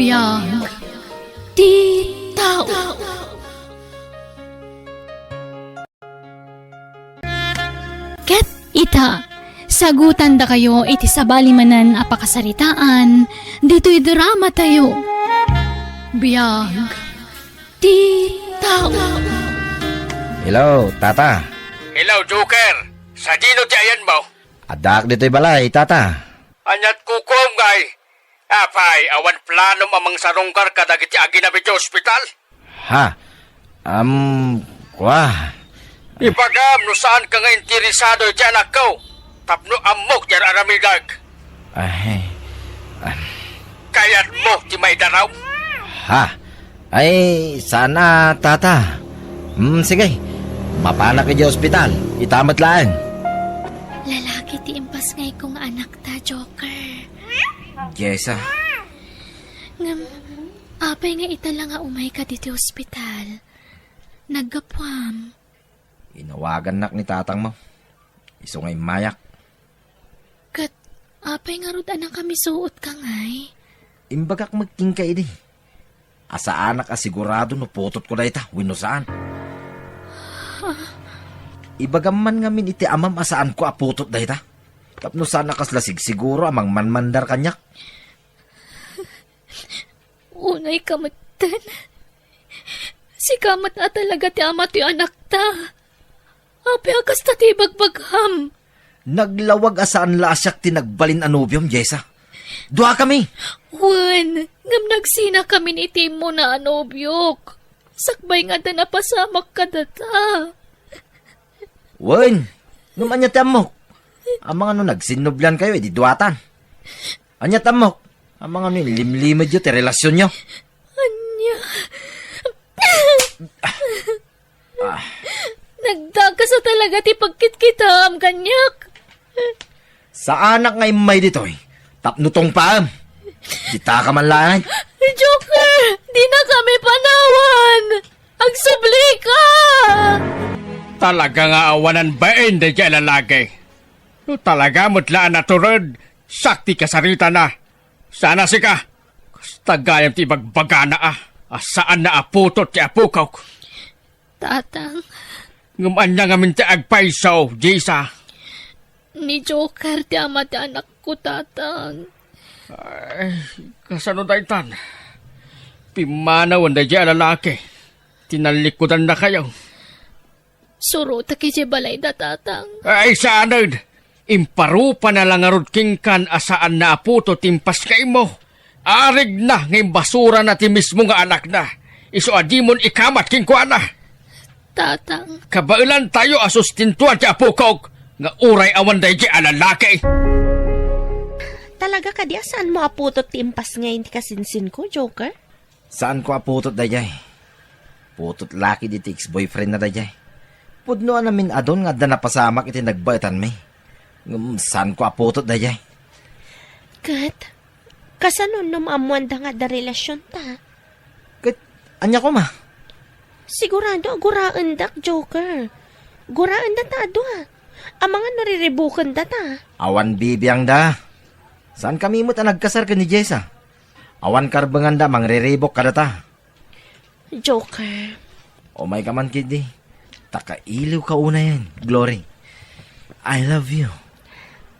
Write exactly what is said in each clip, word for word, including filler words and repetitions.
Biag ti tao. Ket ita, sagutandakayo iti sabali manen a pakasaritaan ditoy dramatayo. Biag ti tao. Hello, Tata. Hello, Joker. Sadino ti ayanmo? Addaak ditoy balay, Tata. Ania't kukuam ngay? Apay, awan planom a mangsarungkar kadagiti aginam iti ospital? Ha? Am, kua? Ibagam no saanka nga interesado iti anakko, tapno ammok ti ar-aramidek. Ay, am. Kayatmo ti maidaraw? Ha? Ay, saan a, Tata. Hmm, sige. Mapanak iti ospital. Ita met laeng. Lalaki ti impasngayko nga anakta, Joker. Jessa. Ngem, apay nga ita la nga umayka ditoy ospital? Naggapuam. Inawagannak ni tatangmo. Isu nga immayak. Ket apay ngarud a nakamisuotka ngay? Imbagak met kenka idi a saanak a sigurado no putotko dayta wenno saan. Ibagam man ngamin iti amam a saanko a putot dayta. Tapno saan a kasla sigsiguro a mangmanmandar kaniak. Unayka metten. Sika met a talaga ti ama ti anakta. Apay a kasta ti ibagbagam? Naglawag a saan la a siak ti nagbalin a nobiom, Jessa. Duakami. Wen, ngem nagsinakamin iti immuna a nobiok. Sakbay nga adda napasamak kadata. Wen, ngem ania ti ammok? Amangan no nagsinnobliankayo idi duatan. Ania ti ammok? Amangan no inlimlimedyo ti relasionyo. Ania? Ah. Nagdakes a talaga ti pagkitkitaam kaniak. Saanak nga immay ditoy tapno tungpaem. Kitaka man laeng. Joker, dinakami panawan. Agsublika! Talaga nga awanan bain daydiay a lalaki. No talaga met la a natured, siak ti kasaritana. Sana sika, kasta gayam ti ibagbagana a, a saanna a putot ti apokok. Tatang. Ngem ania ngamin ti agpayso, Jessa? Ni Joker ti ama ti anakko, Tatang. Ay, kasano daytan? Pimmanawen daydiay a lalaki ti nallikudannakayo. Surotek idiay balayda, Tatang. Ay, saanen! Imparupana la ngarud kenkan a saanna a putot ti impasngaymo. Arigna nga imbasurana ti mismo nga anakna. Isu a dimon ikamat kenkuana. Tatang. Kabaelantayo a sustintuan ti apokok nga uray awan daydiay a lalaki. Talaga kadi a saanmo a putot ti impasngay ti kasinsinko, Joker? Saanko a putot daydiay. Putot la ketdi ti ex-boyfriend na daydiay. Pudno a namin-adun nga adda napasamak iti nagbaetanmi. Ngem saanko a putot daydiay. Ket, kasano no maammoanda nga adda relasionta? Ket, ania koma? Sigurado a guraendak, Joker. Guraendata a dua. Amangan no riribukendata. Awan bibiangda. Saankami met a nagkasar ken ni Jessa. Awan karbenganda a mangriribuk kadata. Joker. Umayka man ketdi. Ta kailiwka unayen, Glory. I love you.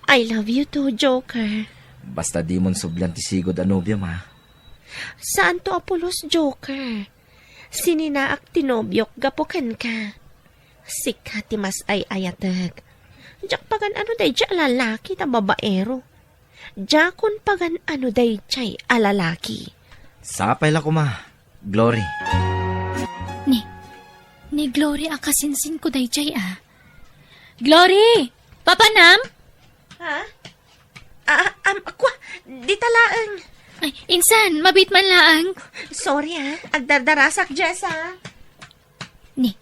I love you too, Joker. Basta dimon sublian ti sigud a nobiom, ha? Saanto a pulos, Joker. Sininaak ti nobiok gapu kenka. Sika ti mas ay-ayatek. Diak pagan-ano daydiay a lalaki ta babaero. Diakon pagan-ano daydiay a lalaki. Sapay la koma, Glory. Ni, ni Glory a kasinsinko daydiay a. Glory! Papanam? Ha? Ah, am, akwa, dita laeng. Ay, insan, mabiit man laeng. Sorry, ah. Agdardarasak, Jessa. Ni,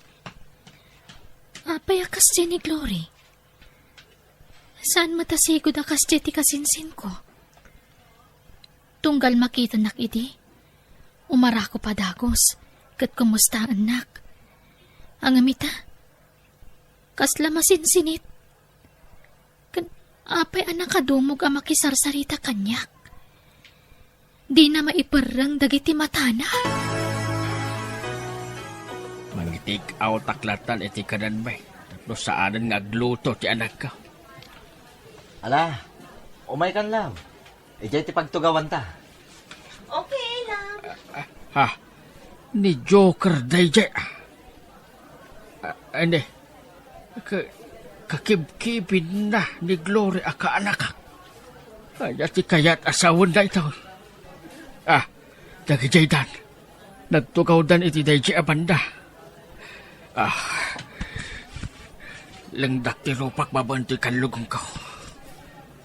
apay a kasdiay ni Glory? Saan met a sigud a kasdiay ti kasinsinko? Tunggal makitanak idi, umarakop a dagus, ket kumustaennak. Ngem ita, kasla masinsinit. Ken apay a nakadumog a makisarsarita kaniak? Dina maiperreng dagiti matana. Mangitikaw taklatan iti kadanmi, tapno saanen nga agluto ti anakka. Ala, umaykan, love. Idiay ti pagtugawanta. Okay, love. Ha? Ni Joker daydiay. Ah, ania, ka-, kakibkibinna ni Glory a kaanakak. Ania ti kayat a sawen daytoy? Ah, dagijaydan. Nagtugawdan iti daydiay a banda. Ah, lengdak ti rupak babaen toy kallugongko.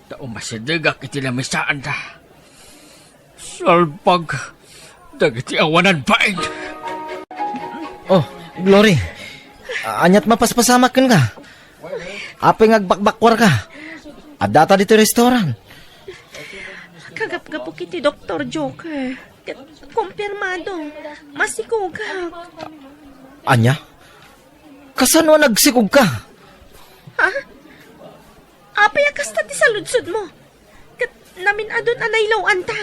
Ta umasidegak iti lamisaanda. Salbag dagiti awanan bain. Oh, Glory. Aniat mapaspasamak kenka? Apay nga agbakbakkuarka? Addata ditoy restaurant. Kagapgapok iti Doktor Joker. Ket kumpirmado, masikogak. Ania? Kasano a nagsikogka? Ha? Apay a kasta ti saludsodmo? Ket namin-adun a nailawanta.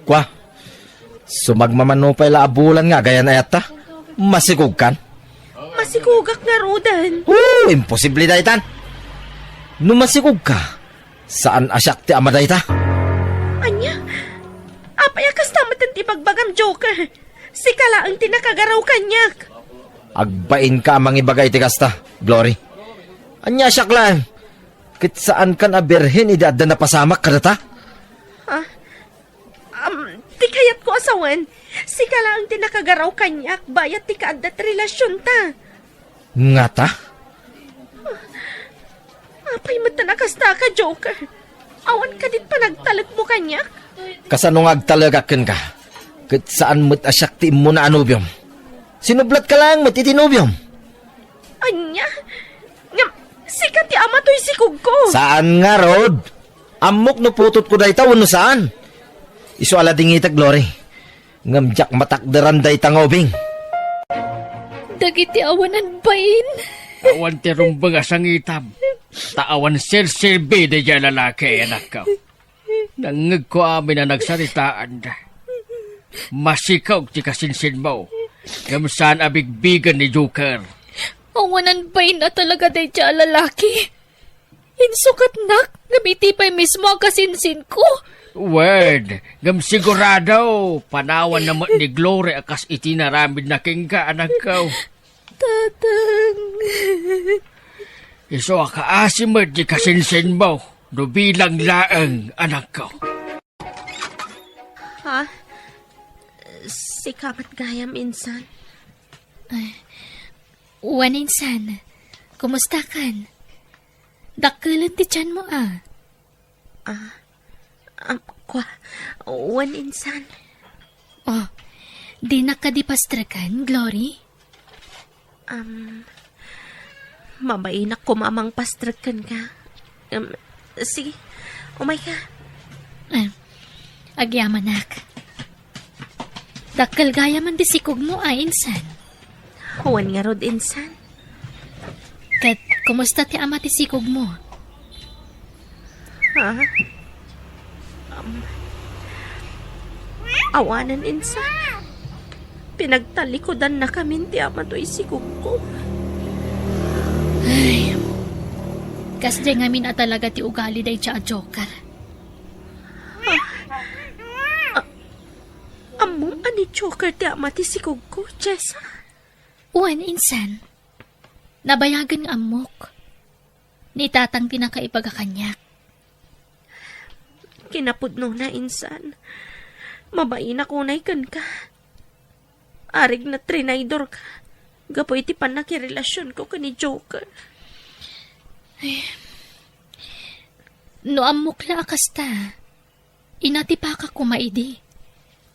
Kua, sumagmamano pay la a bulan nga agayan ayatta. Masikogkan? Masikogak ngaruden. Oh, imposible daytan. No masikogka, saan a siak ti ama dayta. Ania? Apay a kasta metten ti ibagbagam, Joker? Sika laeng ti nakagaraw kaniak. Agbainka a mangibaga iti kasta, Glory. Ania siak laeng? Ket saankan a birhen idi adda napasamak kadata? Ha? Am, ti kayatko a sawen, sika laeng ti nakagaraw kaniak bayat ti kaadda ti relasionta. Ngata? Apay met a nakastaka, Joker? Awan kadit panagtalekmo kaniak? Kasano nga agtalekak kenka? Ket saan met a siak ti immuna a nobiom. Sinublatka laeng met iti nobiom. Ania? Ngem, sika ti ama toy sikogko. Saan ngarud? Ammok no putotko dayta wenno saan. Isu a ladingitek, Glory. Ngem diak matakderan dayta nga ubing. Dagiti awanan bain. Awan ti rumbeng a sangitam. Ta awan serserbi daydiay a lalaki, anakko. Nangngegko amin a nagsaritaanda. Masikog ti kasinsinmo. Ngem saan a bigbigen ni Joker. Awanan bain a talaga daydiay a lalaki. Insukatnak, ngem iti pay mismo a kasinsinko. Wen, ngem sigurado, panawanna met ni Glory a kas iti naramidna kenka, anakko. Tatang. Isu a kaasi met ti kasinsinmo, no bilang laeng, anakko. Ha? Sika met gayam, insan? Ay, wen, insan. Kumustakan? Dakkelen ti tianmo, a. Ah, ah, kua, wen, insan. Oh, dinak kadi pastreken, Glory? Am, mabainak koma a mangpastrek kenka. Em, sige, umayka. Ah, agyamanak. Dakkel gayam ti sikogmo a, insan. Wen ngarud, insan. Ket kumusta ti ama ti sikogmo? Ha? Am, awanen, insan. Pinagtallikudannakamin ti ama toy sikogko. Ay, kasdiay ngamin a talaga ti ugali dayta a Joker. A-, ammom a ni Joker ti ama ti sikogko, Jessa? Wen, insan. Nabayagen nga ammok. Ni tatang ti nakaibaga kaniak. Kinapudnona, insan. Mabainak unay kenka. Arigna, trinaydorka gapu iti pannakirelasionko ken ni Joker. Ay. No ammok la a kasta, inatipaka koma idi.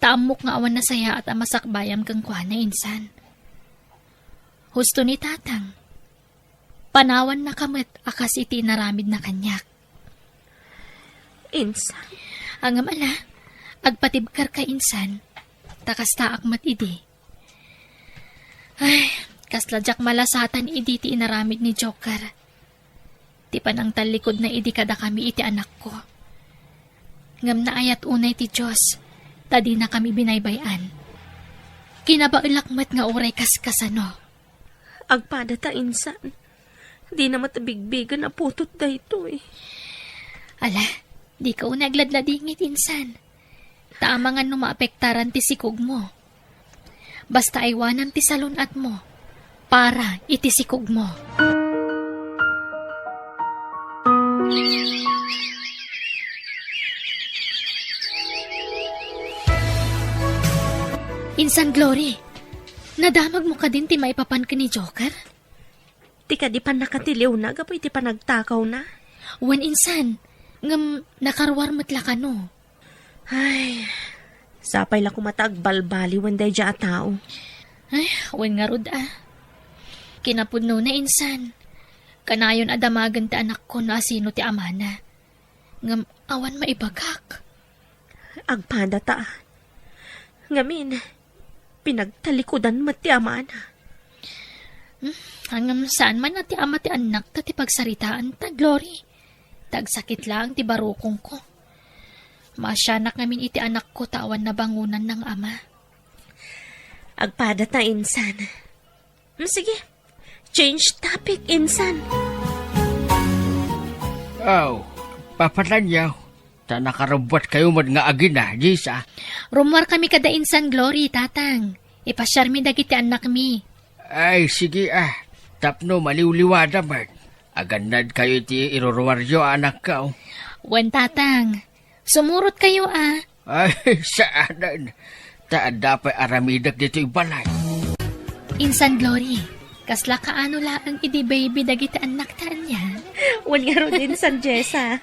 Ta ammok nga awan nasayaat a masakbayam kenkuana, insan. Husto ni tatang. Panawannaka met a kas iti inaramidna kaniak. Insan. Ngem ala, agpatibkerka, insan, ta kastaak met idi. Ay, kasla diak malasatan idi ti inaramid ni Joker. Ti panangtallikudna idi kadakami iti anakko. Ngem naayat unay ti Dios, ta dinakami binaybay-an. Kinabaelak met nga uray kaskasano. Agpada ta insan. Dina met bigbigen a putot daytoy. Ala, dika unay agladladingit insan. Ta amangan no maapektaran ti sikogmo. Basta aywanam ti salun-atmo para iti sikogmo. Insan Glory, nadamagmo kadin ti maipapan ken ni Joker? Ti kadi pannakatiliwna gapu iti panagtakawna? Wen insan, ngem nakaruar met la kano. Ay, sapay la koma ta agbalbaliwen daydiay a tao. Ay, wen ngarud a. Kinapudnona insan, kanayon a damagen ti anakko no asino ti amana. Ngem awan maibagak. Agpada ta. Ngamin, pinagtalikudan met ti amana. Hmm, ngem saan man a ti ama ti annakta ti pagsaritaanta, Glory. Ta agsakit laeng ti barukongko. Maasianak ngamin iti anakko ta awan nabangonanna nga ama. Agpada ta insan. Hmm, sige. Change topic, insan. Aw, papatanyo, ta nakarubbuatkayo met nga agina, Jessa. Rummuarkami kada insan Glory, Tatang. Ipasiarmi dagiti annakmi. Ay, sige, a. Tapno maliwliwada met. Agannadkayo iti iruruaryo a anakko. Wen, Tatang. Sumurotkayo, a. Ay, saanen. Ta adda pay aramidek ditoy balay. Insan Glory, kasla kaano laeng idi baby dagiti annakta ania? Wen ngarud, insan Jessa.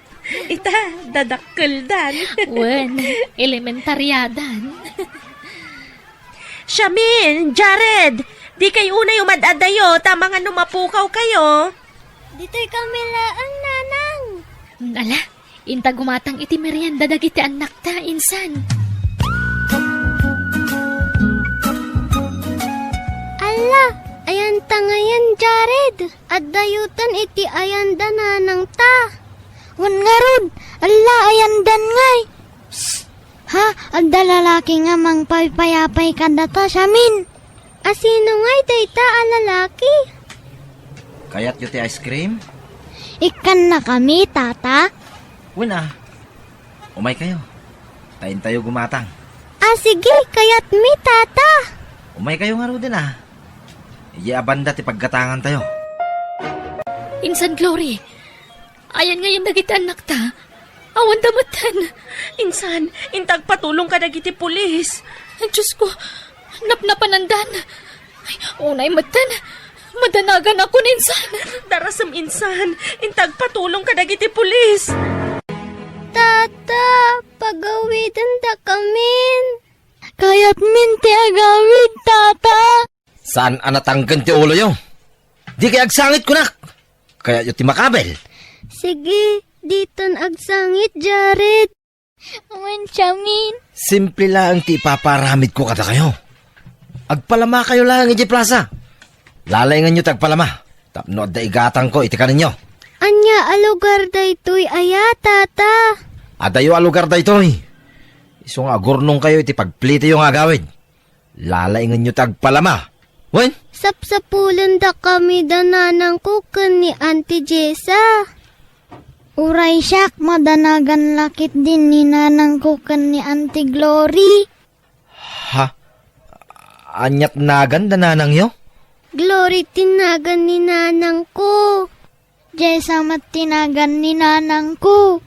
Ita, dadakkeldan. Wen, elementariadan. Shamin, Jared, dikay unay umad-adayo, ta amangan no mapukawkayo. Ditoy kami laeng, Nanang. Ala, inta gumatang iti merienda dagiti annakta, insan. Alla, ayanta ngayen, Jared. Addayoten iti ayanda nanangta. Wen ngarud, alla, ayandan ngay. Psst! Ha? Adda lalaki nga mangpaypayapay kadata, Shamin. Asino ngay dayta a lalaki? Kayatyo ti ice cream? Ikkannakami, Tata. Wen a. Umaykayo. Ta intayo gumatang. A, sige, kayatmi, Tata. Umaykayo ngaruden a. Idiay a banda ti paggatangantayo. Insan Glory, ayan ngayen dagiti annakta. Awanda metten. Insan, inta agpatulong kadagiti pulis. Ay, Diyos ko, napnapanandan. Ay, unay metten. Madanaganak insan. Darasem insan, inta agpatulong kadagiti pulis. Tata, pagawidendakamin. Kayatmin ti agawid, Tata. Saan a natangken ti uloyo? Dikay agsangit, kunak! Kayatyo ti makabel? Sige, ditan agsangit, Jared. Wen, Shamin. Simple laeng ti ipapaaramidko kadakayo. Agpalamakayo laeng idiay plasa. Lalainganyo ti agpalama, tapno adda igatangko iti kaninyo. Ania a lugar daytoy aya, Tata? Adayo a lugar daytoy. Isu nga agurnongkayo iti pagpilitayo nga agawid. Lalainganyo ti agpalama. Wen? Sapsapulendakami da nanangko ken ni Auntie Jessa. Uray siak, madanagan la ketdin ni nanangko ken ni Auntie Glory. Ha? Aniat nagan da nanangyo? Glory ti nagan ni nanangko. Jessa met ti nagan ni nanangko.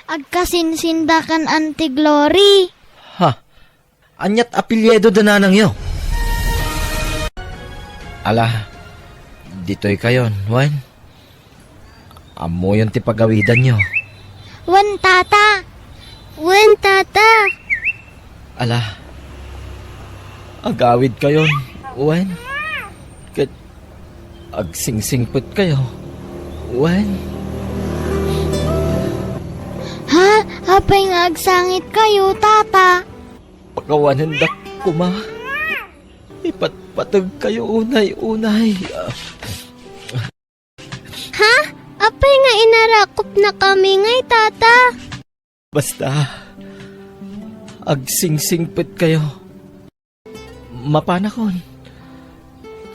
Agkasinsinda ken Auntie Glory. Ha? Aniat apelyido da nanangyo? Ala, ditoykayon, wen? Ammoyon ti pagawidanyo. Wen, Tata. Wen, Tata. Ala, agawidkayon, wen? Ket agsingsingpetkayo, wen? Ha? Apay nga agsangitkayo, Tata? Pakawanendak koma. Ipatpategkayo unay-unay. Ha? Apay nga inarakupnakami ngay, Tata? Basta, agsingsingpetkayo. Mapanakon.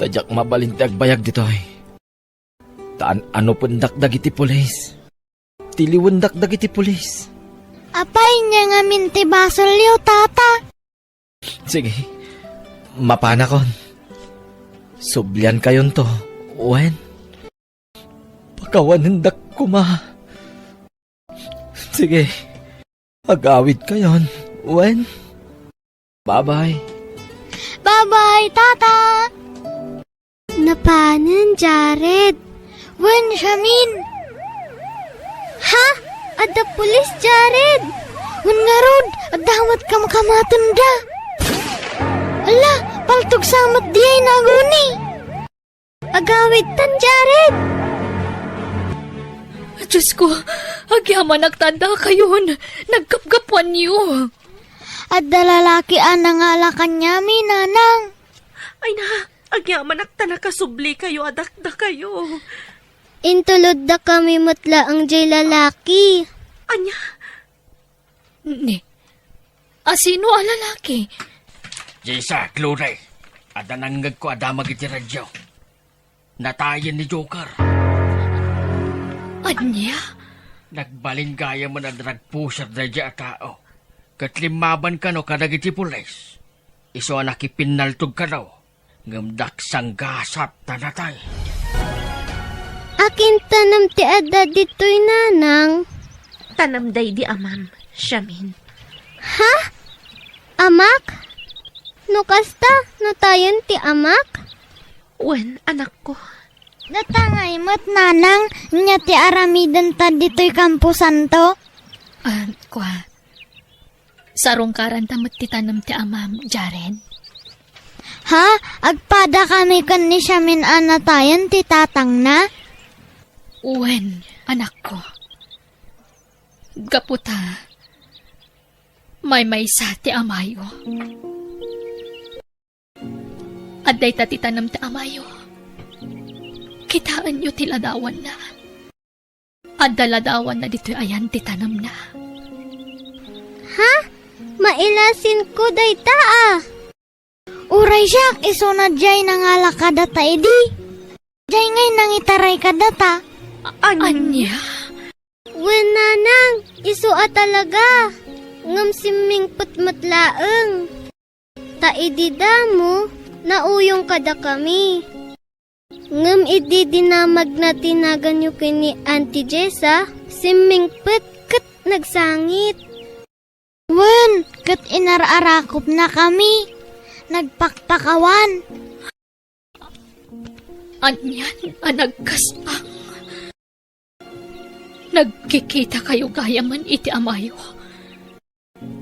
Ta diak mabalin ti agbayag ditoy. Ta an-anopendak dagiti pulis. Tiliwendak dagiti pulis. Apay, ania ngamin ti basolyo, Tata? Sige, mapanakon. Subliankayonto, wen? Pakawanendak koma. Sige, agawidkayon, wen? Bye-bye. Bye-bye, Tata! Napanen, Jared. Wen, Shamin. Ha? Adda pulis, Jared? Wen ngarud, adda met kamkamatenda. Ala, paltog sa met diay naguni. Agawidtan, Jared! Diosko, agyamanak ta addakayon. Nagkapkapuanyo. Adda lalaki a nangala kaniami, Nanang. Ay na, agyamanak ta nakasublikayo a dakdakayo. Intulodda kami met laeng diay lalaki. Ania? Ni, asino a lalaki? Jessa, Chloe, adda nangngegko a damag iti radio. Natayen ni Joker. Ania? Nagbalin gayamen a drug pusher daydiay a tao. Ket limmaban kano kadagiti pulis. Isu a nakipinnaltog kano, ngem daksanggasat ta natay. Akin tanem ti adda ditoy, Nanang? Tanem daydi amam, Shamin. Ha? Amak? No kasta, natayen ti amak? Wen, anakko. Datangay met, Nanang, nia ti aramidenta ditoy kamposanto? Ah, kua. Sarungkaranta met ti tanem ti amam, Jared. Ha? Agpadakami ken ni Shamin a natayen ti tatangna? Wen, anakko. Gapu ta maymaysa ti amayo. Adda ita ti tanem ti amayo. Kitaenyo ti ladawanna. Adda ladawanna ditoy ayan ti tanemna. Ha? Mailasinko dayta a. Uray siak, isuna diay nangala kadata idi. Diay ngay nangitaray kadata. An-, ania? Wen, Nanang, isu a talaga. Ngem simmingpet met laeng. Ta idi damo, nauyong kadakami. Ngem idi dinamagna ti naganyo ken ni Auntie Jessa, simmingpet ket nagsangit. Wen, ket inar-arakupnakami. Nagpakpakawan. Anian a nagkasang? Nagkikitakayo gayamen iti amayo.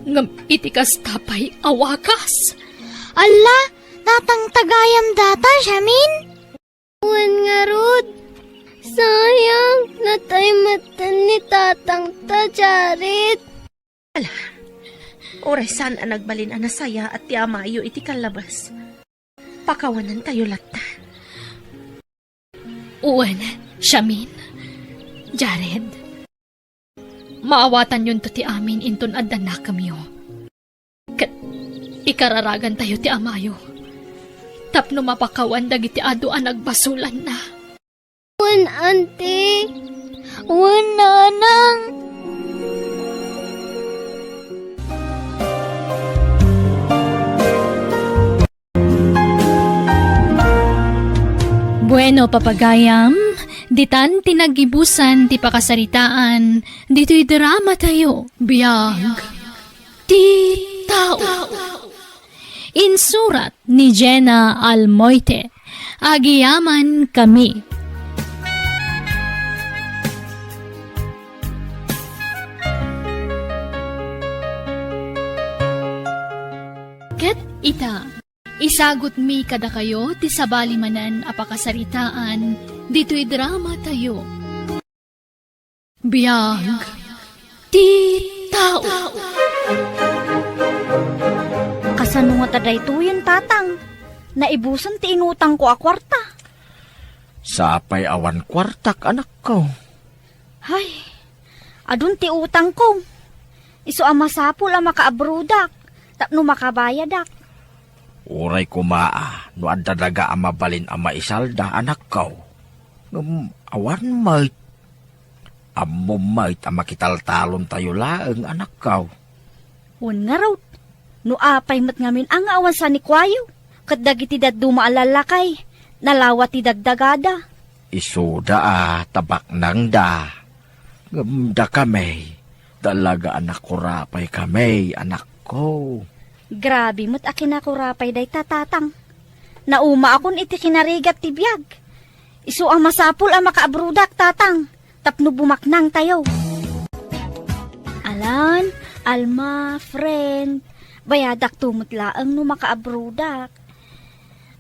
Ngem iti kasta pay a wagas. Alla, tatangta gayam data, Shamin? Wen ngarud, sayang, natay metten ni tatangta, Jared. Ala, uray saan a nagbalin a nasayaat ti amayo iti kallabas. Pakawanantayo latta. Wen, Shamin, Jared. Maawatanyonto ti amin inton adda nakemyo. Ket ikararagantayo ti amayo tapno mapakawan dagiti adu a nagbasolanna. Wen, Auntie. Wen, Nanang. Bueno, papagayam, ditan ti naggibusan ti pakasaritaan ditoy drama tayo. Biag ti tao. Insurat ni Jenna Almoite. Agyamankami. Ket ita, isagutmi kadakayo ti sabali manen a pakasaritaan ditoy drama tayo. Biag ti tao. Kasano ngata daytoyen, Tatang? Naibusan ti inutangko a kuarta. Sapay awan kuartak, anakko. Hay, adun ti utangko. Isu a masapul a makaabrodak tapno makabayadak. Uray koma a no adda daga a mabalin a maisalda, anakko. Ngem awan met. Ammom met a makitaltalontayo laeng, anakko. Wen ngarud, no apay met ngamin a nga awan sanikuayo, ket dagiti dadduma a lallakay, nalawa ti dagdagada. Isuda a tabaknangda. Ngem dakami, talaga a nakurapay kami, anakko. Grabe met a kinakurapay dayta, tatang. Naumaakon iti kinarigat ti biag. Isu a masapul a makaabrodak, tatang, tapno bumaknangtayo. Alan, Alma, friend, bayadakto met laeng no makaabrodak.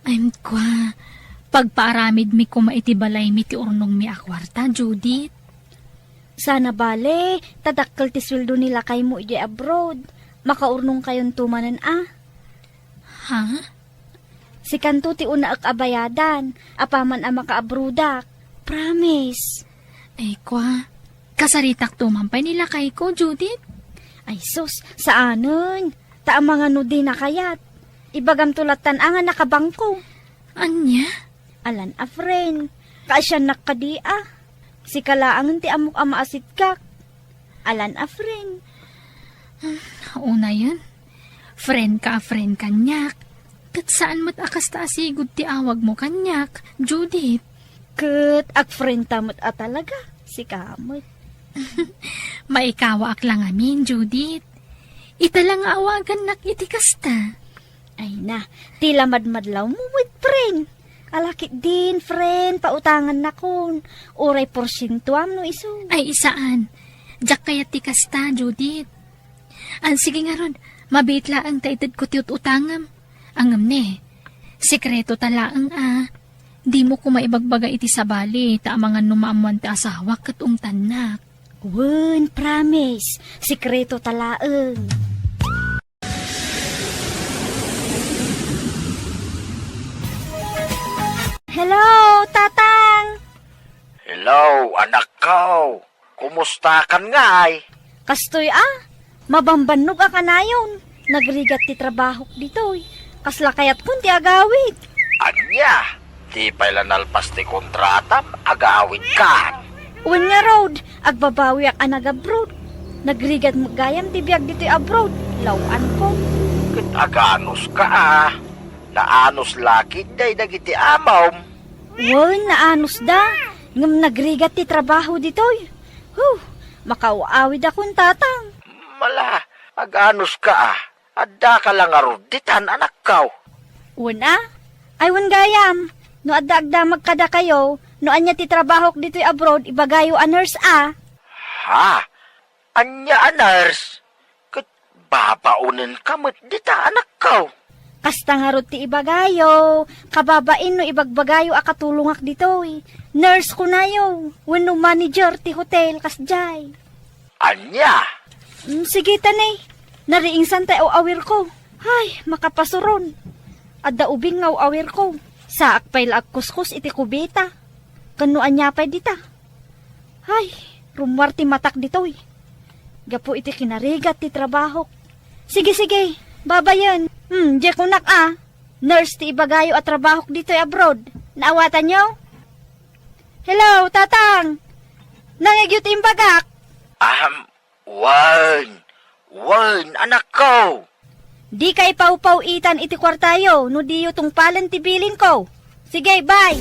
Ay, kua, pagpaaramidmi koma iti balaymi ti urnongmi a kuarta, Judith. Sana bale, ta dakkel ti sueldo ni lakaymo idiay abroad. Makaurnongkayonto manen a. Ha? Sikanto ti unaek a bayadan, apaman a makaabrodak. Promise. Ay, kua, kasaritakto man pay ni lakayko, Judith? Ay, sus, saanen. Ta amangan no dina kayat. Ibagamto lattan a nga nakabangko. Ania? Alan a friend. Kaasiannak kadi a. Sika laengen ti ammok a maasitkak. Alan a friend. Unayen, friend ka a friend kaniak. Ket saan met a kasta a sigud ti awagmo kaniak, Judith. Ket agfriendta met a talaga, sika met. Maikawaak la ngamin, Judith. Ita la nga awagannak iti kasta. Ay na, ti la madmadlawmo met, friend. Ala ketdin, friend, pautangannakon. Uray porsientoam no isu. Ay, isaan. Diak kayat ti kasta, Judith. An, sige ngarud, mabiit laeng ta itedko ti ut-utangem. Ngem ne, sekreto ta laeng a. Dimo koma ibagbaga iti sabali, ta amangan no maammoan ti asawak ket ungtannak. Wen, promise, sekreto ta laeng. Hello, Tatang! Hello, anakko. Kumustakan ngay? Kastoy a, mabambannog a kanayon. Nagrigat ti trabahok ditoy. Kasla kayatkon ti agawid. Ania? Di pay la nalpas ti kontratam, agawidkan? Wen ngarud, agbabawiak a nagabroad. Nagrigat met gayam ti biag ditoy abroad. Law-ankon. Ket aganuska a. Naanus la ketdi dagiti amom. Wen, naanusda, ngem nagrigat ti trabaho ditoy. Huh, makaaw-awidakon, Tatang. Mala, aganuska a. Addaka la ngarud ditan, anakko. Wen a? Ay, wen gayam. No adda agdamag kadakayo, no ania ti trabahok ditoy abroad, ibagayo a nurse a. Ha? Ania a nurse? Ket babaonenka met dita, anakko. Kasta ngarud ti ibagayo, kababain no ibagbagayo a katulongak ditoy. Nurse kunayo, wenno manager ti hotel, kasdiay. Ania? Mm, sige ta ne, nariingsan tay aw-awirko. Ay, makapasuron. Adda ubing nga aw-awirko. Saak pay la agkuskos iti kubeta. Ken no ania pay dita. Ay, rummuar ti matak ditoy. Gapu iti kinarigat ti trabahok. Sige, sige, babayen. Hmm, diay kunak a. Nurse ti ibagayo a trabahok ditoy abroad. Naawatanyo? Hello, Tatang! Nangngegyo ti imbagak? Ahem, wen, wen, anakko. Dika ipawpaw-itan iti kuartayo no diyo tungpalen ti bilinko. Sige, bye!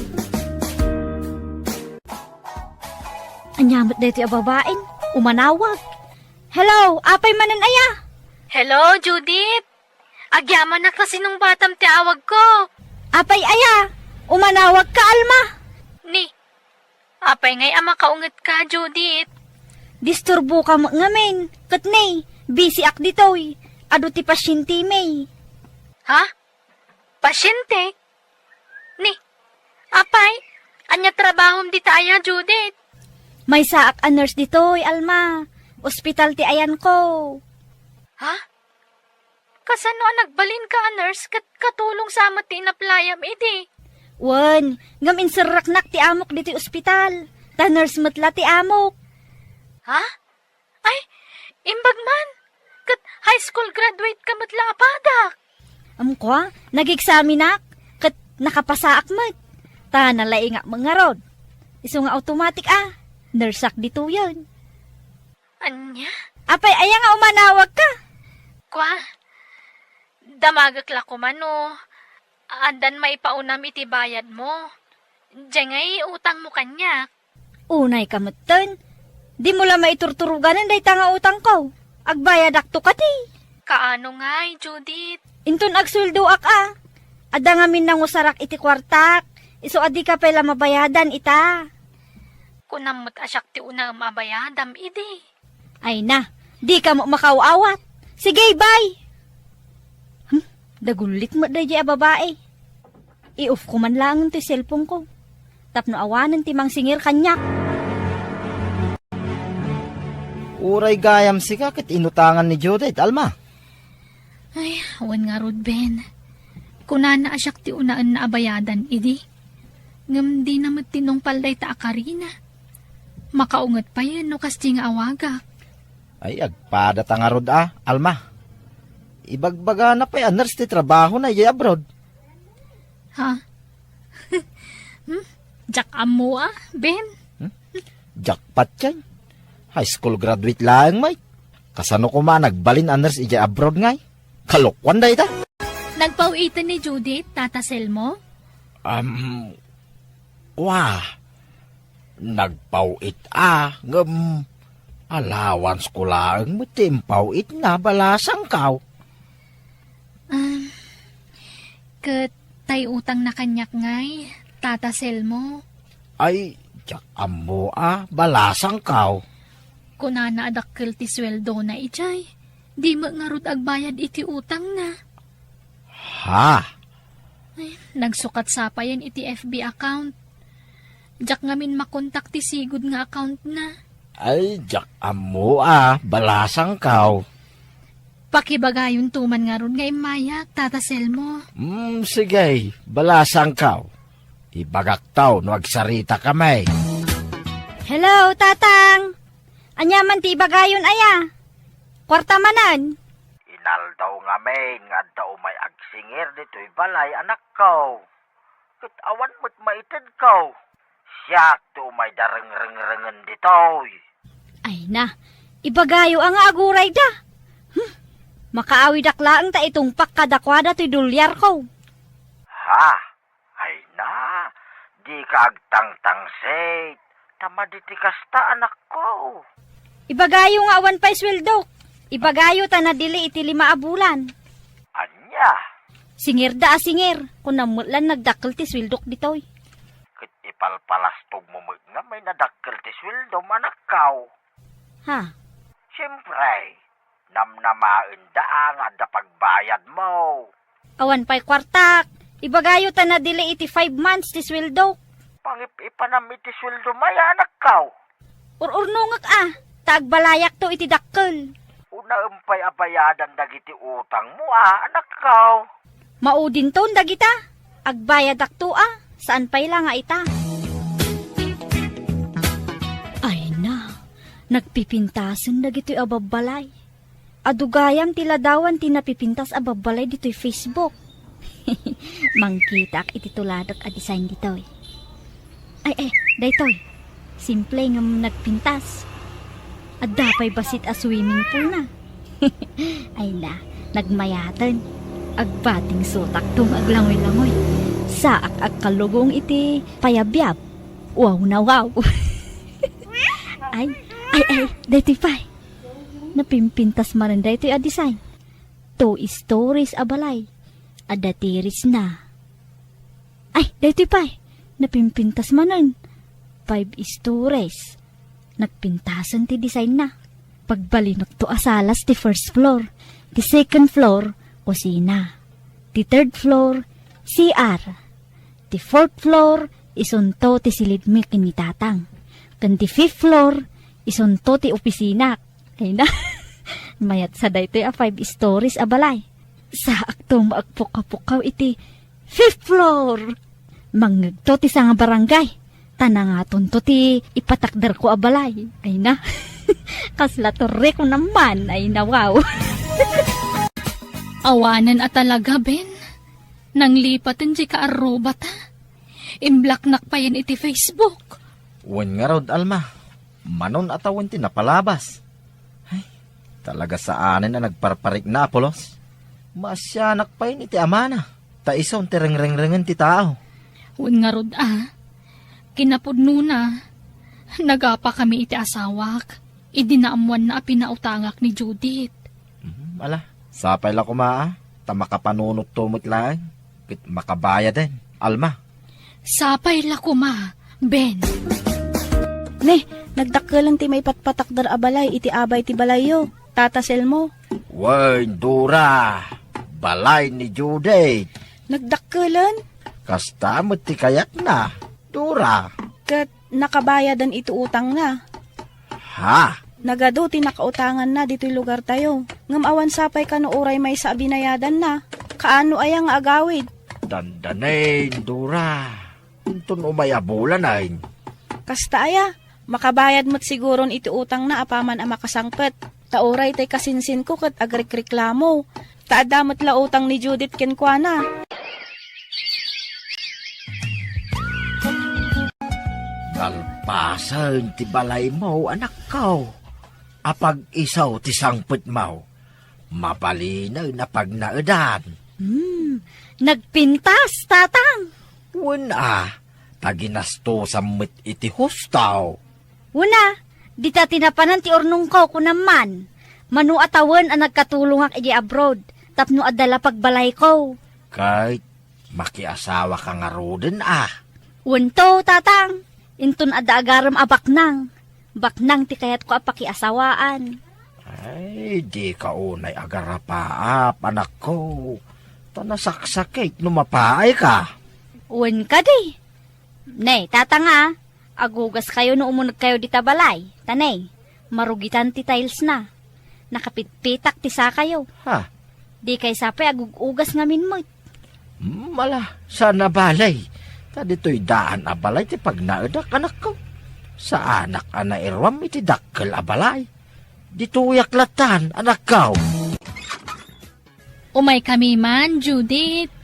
Ania met daytoy a babaen? Umanawag. Hello, apay manen aya? Hello, Judith. Agyamanak ta sinungbatam ti awagko. Apay aya? Umanawagka, Alma? Ni, apay ngay a makaungetka, Judith? Disturboka met ngamin. Ket ni, busy ak ditoy. Adu ti pasyentemi. Ha? Pasyente? Ni, apay, ania trabahom dita aya, Judith? Maysaak a nurse ditoy, Alma. Ospital ti ayanko. Ha? Kasano a nagbalinka a nurse ket katulongsa met ti inaplayam idi? Wen, ngem inserreknak ti amok ditoy ospital. Ta nurse met la ti amok. Ha? Ay, imbag man. School graduate ka met la a padak. Amko, nagiksaminak, ket nakapasaak met. Ta nalaingak met ngarud. Isu nga automatic a, nurseak ditoyen. Ania? Apay, aya nga umanawag ka? Kwa, damagek la koma no addan maipaunam iti bayad mo. Diay ngay utang mo kaniak. Unay ka metten. Di mo la maiturturoganen dayta nga utang ko. Agbayadak to kadi. Kaano ngay, Judith? Inton agsueldoak a. Adda ngamin nangusarak iti kuartak. Isu a di ka pay la mabayadan ita. Kunam met a siak ti unaem a bayadam idi. Ay na, di ka mo makaawat. Sige, bye! Hmm, dagullit mo daydi a babae. I-off ko man laeng ti cellphone ko. Tapno awanen ti mangsingir kaniak. Uray gayam sika ket inutangan ni Judith, Alma. Ay, awan ngarud, Ben. Kunana a siak ti unaenna a bayadan idi. Ngem dina met tinungpal dayta a karina. Makaunget payen no kasdi nga awagak. Ay, agpadata ngarud a, Alma. Ibagbagana pay a nurse ti trabahona idiay abroad. Ha? Hmm? Diak ammo a, Ben. Hmm? Jackpot yan. High school graduate laeng met. Kasano koma nagbalin a nurse idiay abroad ngay? Kalokuan dayta. Nagpaw-iten ni Judith, Tata Selmo? Um, wa. Nagpaw-it a, ngem allowance ko laeng met ti impaw-itna, balasangkaw. Um, ket tay utangna kaniak ngay, Tata Selmo? Ay, diak ammo a, balasangkaw. Kunana a dakkel ti sueldona idiay. Di met ngarud agbayad iti utangna. Ha? Ay, nagsukat sa payen iti F B account. Diak ngamin makontak ti sigud nga accountna. Ay, diak ammo a, balasangkaw. Pakibagayon to man ngarud nga immayak, Tata Selmo. Hmm, sige, balasangkaw. Ibagakto no agsarita kami. Hello, Tatang! Ania man ti ibagayon aya? Kuarta manen? Inaldaw ngamin nga adda umay agsingir ditoy balay, anakko. Ket awan met maitedko. Siak ti umay da rengrengrengen ditoy. Ay na, ibagayo a nga agurayda. Hmm, makaawidak laeng ta itungpak kadakuada toy dolyarko. Ha? Ay na, dika agtangtangsit. Ta madi ti kasta, anakko. Ibagayo nga awan pay sueldok. Ibagayo ta nadili iti lima a bulan. Ania? Singirda a singir, kunam met lan nagdakkel ti sueldok ditoy. Ket ipalpalastog mo met ngamin a dakkel ti sueldom, anakko. Ha? Siempre, namnamaenda a nga adda pagbayadmo. Awan pay kuartak. Ibagayo ta nadili iti five months ti sueldok. Pangip-ipanam iti sueldom aya, anakko. Ur-urnongek a, ta agbalayakto iti dakkel. Unaem pay a bayadan dagiti utangmo a, anakko. Maudinton dagita. Agbayadakto a, saan pay la nga ita. Ay na, nagpipintasen dagitoy a babbalay. Adu gayam ti ladawan ti napipintas a babbalay ditoy Facebook. Mangkitaak iti tuladek a design ditoy. Ay, ay, daytoy. Simple ngem nagpintas. Adda pay bassit a swimming pool na. Ay na, nagmayaten. Agbating sutak tong aglangoy-langoy. Saak agkalugong iti payabyab. Wow na wow. Ay, ay, ay, daytoy pay. Napimpintas manen daytoy a design. Two stories a balay. Adda terrace na. Ay, daytoy pay. Napimpintas manen. Five stories. Nagpintasen ti design na. Pagbalinekto a salas ti first floor. Ti second floor, kusina. Ti third floor, C R. Ti fourth floor, isunto ti silidmi ken ni Tatang. Ken ti fifth floor, isunto ti opisina. Ay na, mayat sa daytoy a five stories a balay. Saakto maagpukaw-pukaw iti fifth floor. Mangngegto ti sangabarangay. Ta nangatonto ti ipatakderko a balay. Ay na, kasla torre ko naman. Ay na, wow. Awanen a talaga, Ben. Nanglipaten diay kaarrubata. Imblocknak payen iti Facebook. Wen ngarud, Alma. Manon a tawen ti napalabas. Ay, talaga saanen a nagparparikna a pulos. Maasianak payen iti amana. Ta isu ti rengrengrengen ti tao. Wen ngarud a, kinapudnona, nagapakami iti asawak, idi naammoanna a pinautangak ni Judith. Hmm, ala, sapay la koma a, ta makapanunotto met laeng, ket makabayaden, Alma. Sapay la koma, Ben. Ne, nagdakkelen ti maipatpatakder a balay iti abay ti balayyo, Tata Selmo. Wen, Dora, balay ni Judith. Nagdakkelen? Kasta met ti kayatna, Dora. Ket nakabayadan iti utangna. Ha? Nagadu ti nakautanganna ditoy lugartayo. Ngem awan sapay kano uray maysa a binayadanna. Kaano aya nga agawid? Dandanen, Dora. Inton umay a bulanen. Kasta aya, makabayad met siguron iti utangna apaman a makasangpet. Ta uray tay kasinsinko ket agrikreklamo. Ta adda met la utang ni Judith kenkuana. Nalpasen ti balaymo, anakko. Apag-isu ti sangpetmo. Mabalinen a pagnaedan. Hmm, nagpintas, Tatang. Wen a, ta ginastosam met iti husto. Wen a, dita ti napanan ti urnongko, kunam man. Mano a tawen a nagkatulongak idiay abroad, tapno adda la pagbalayko. Ket makiasawaka ngaruden a? Wen to, Tatang. Inton adda agarem a baknang. Baknang ti kayatko a pakiasawaan. Ay, dika unay agarapaap, anakko. Ta nasaksakit no mapaayka. Wen kadi. Ne, Tatang a, agugaskayo no umunegkayo dita balay. Ta ne, marugitan ti tilesna. Nakapitpitak ti sakayo. Ha? Dikay sapay agug-ugas ngamin met. Hmm, ala, saan a bale. Ta ditoy daan a balay ti pagnaedak, anakko. Saanak a nairuam iti dakkel a balay. Ditoyak lattan, anakko. Umaykami man, Judith.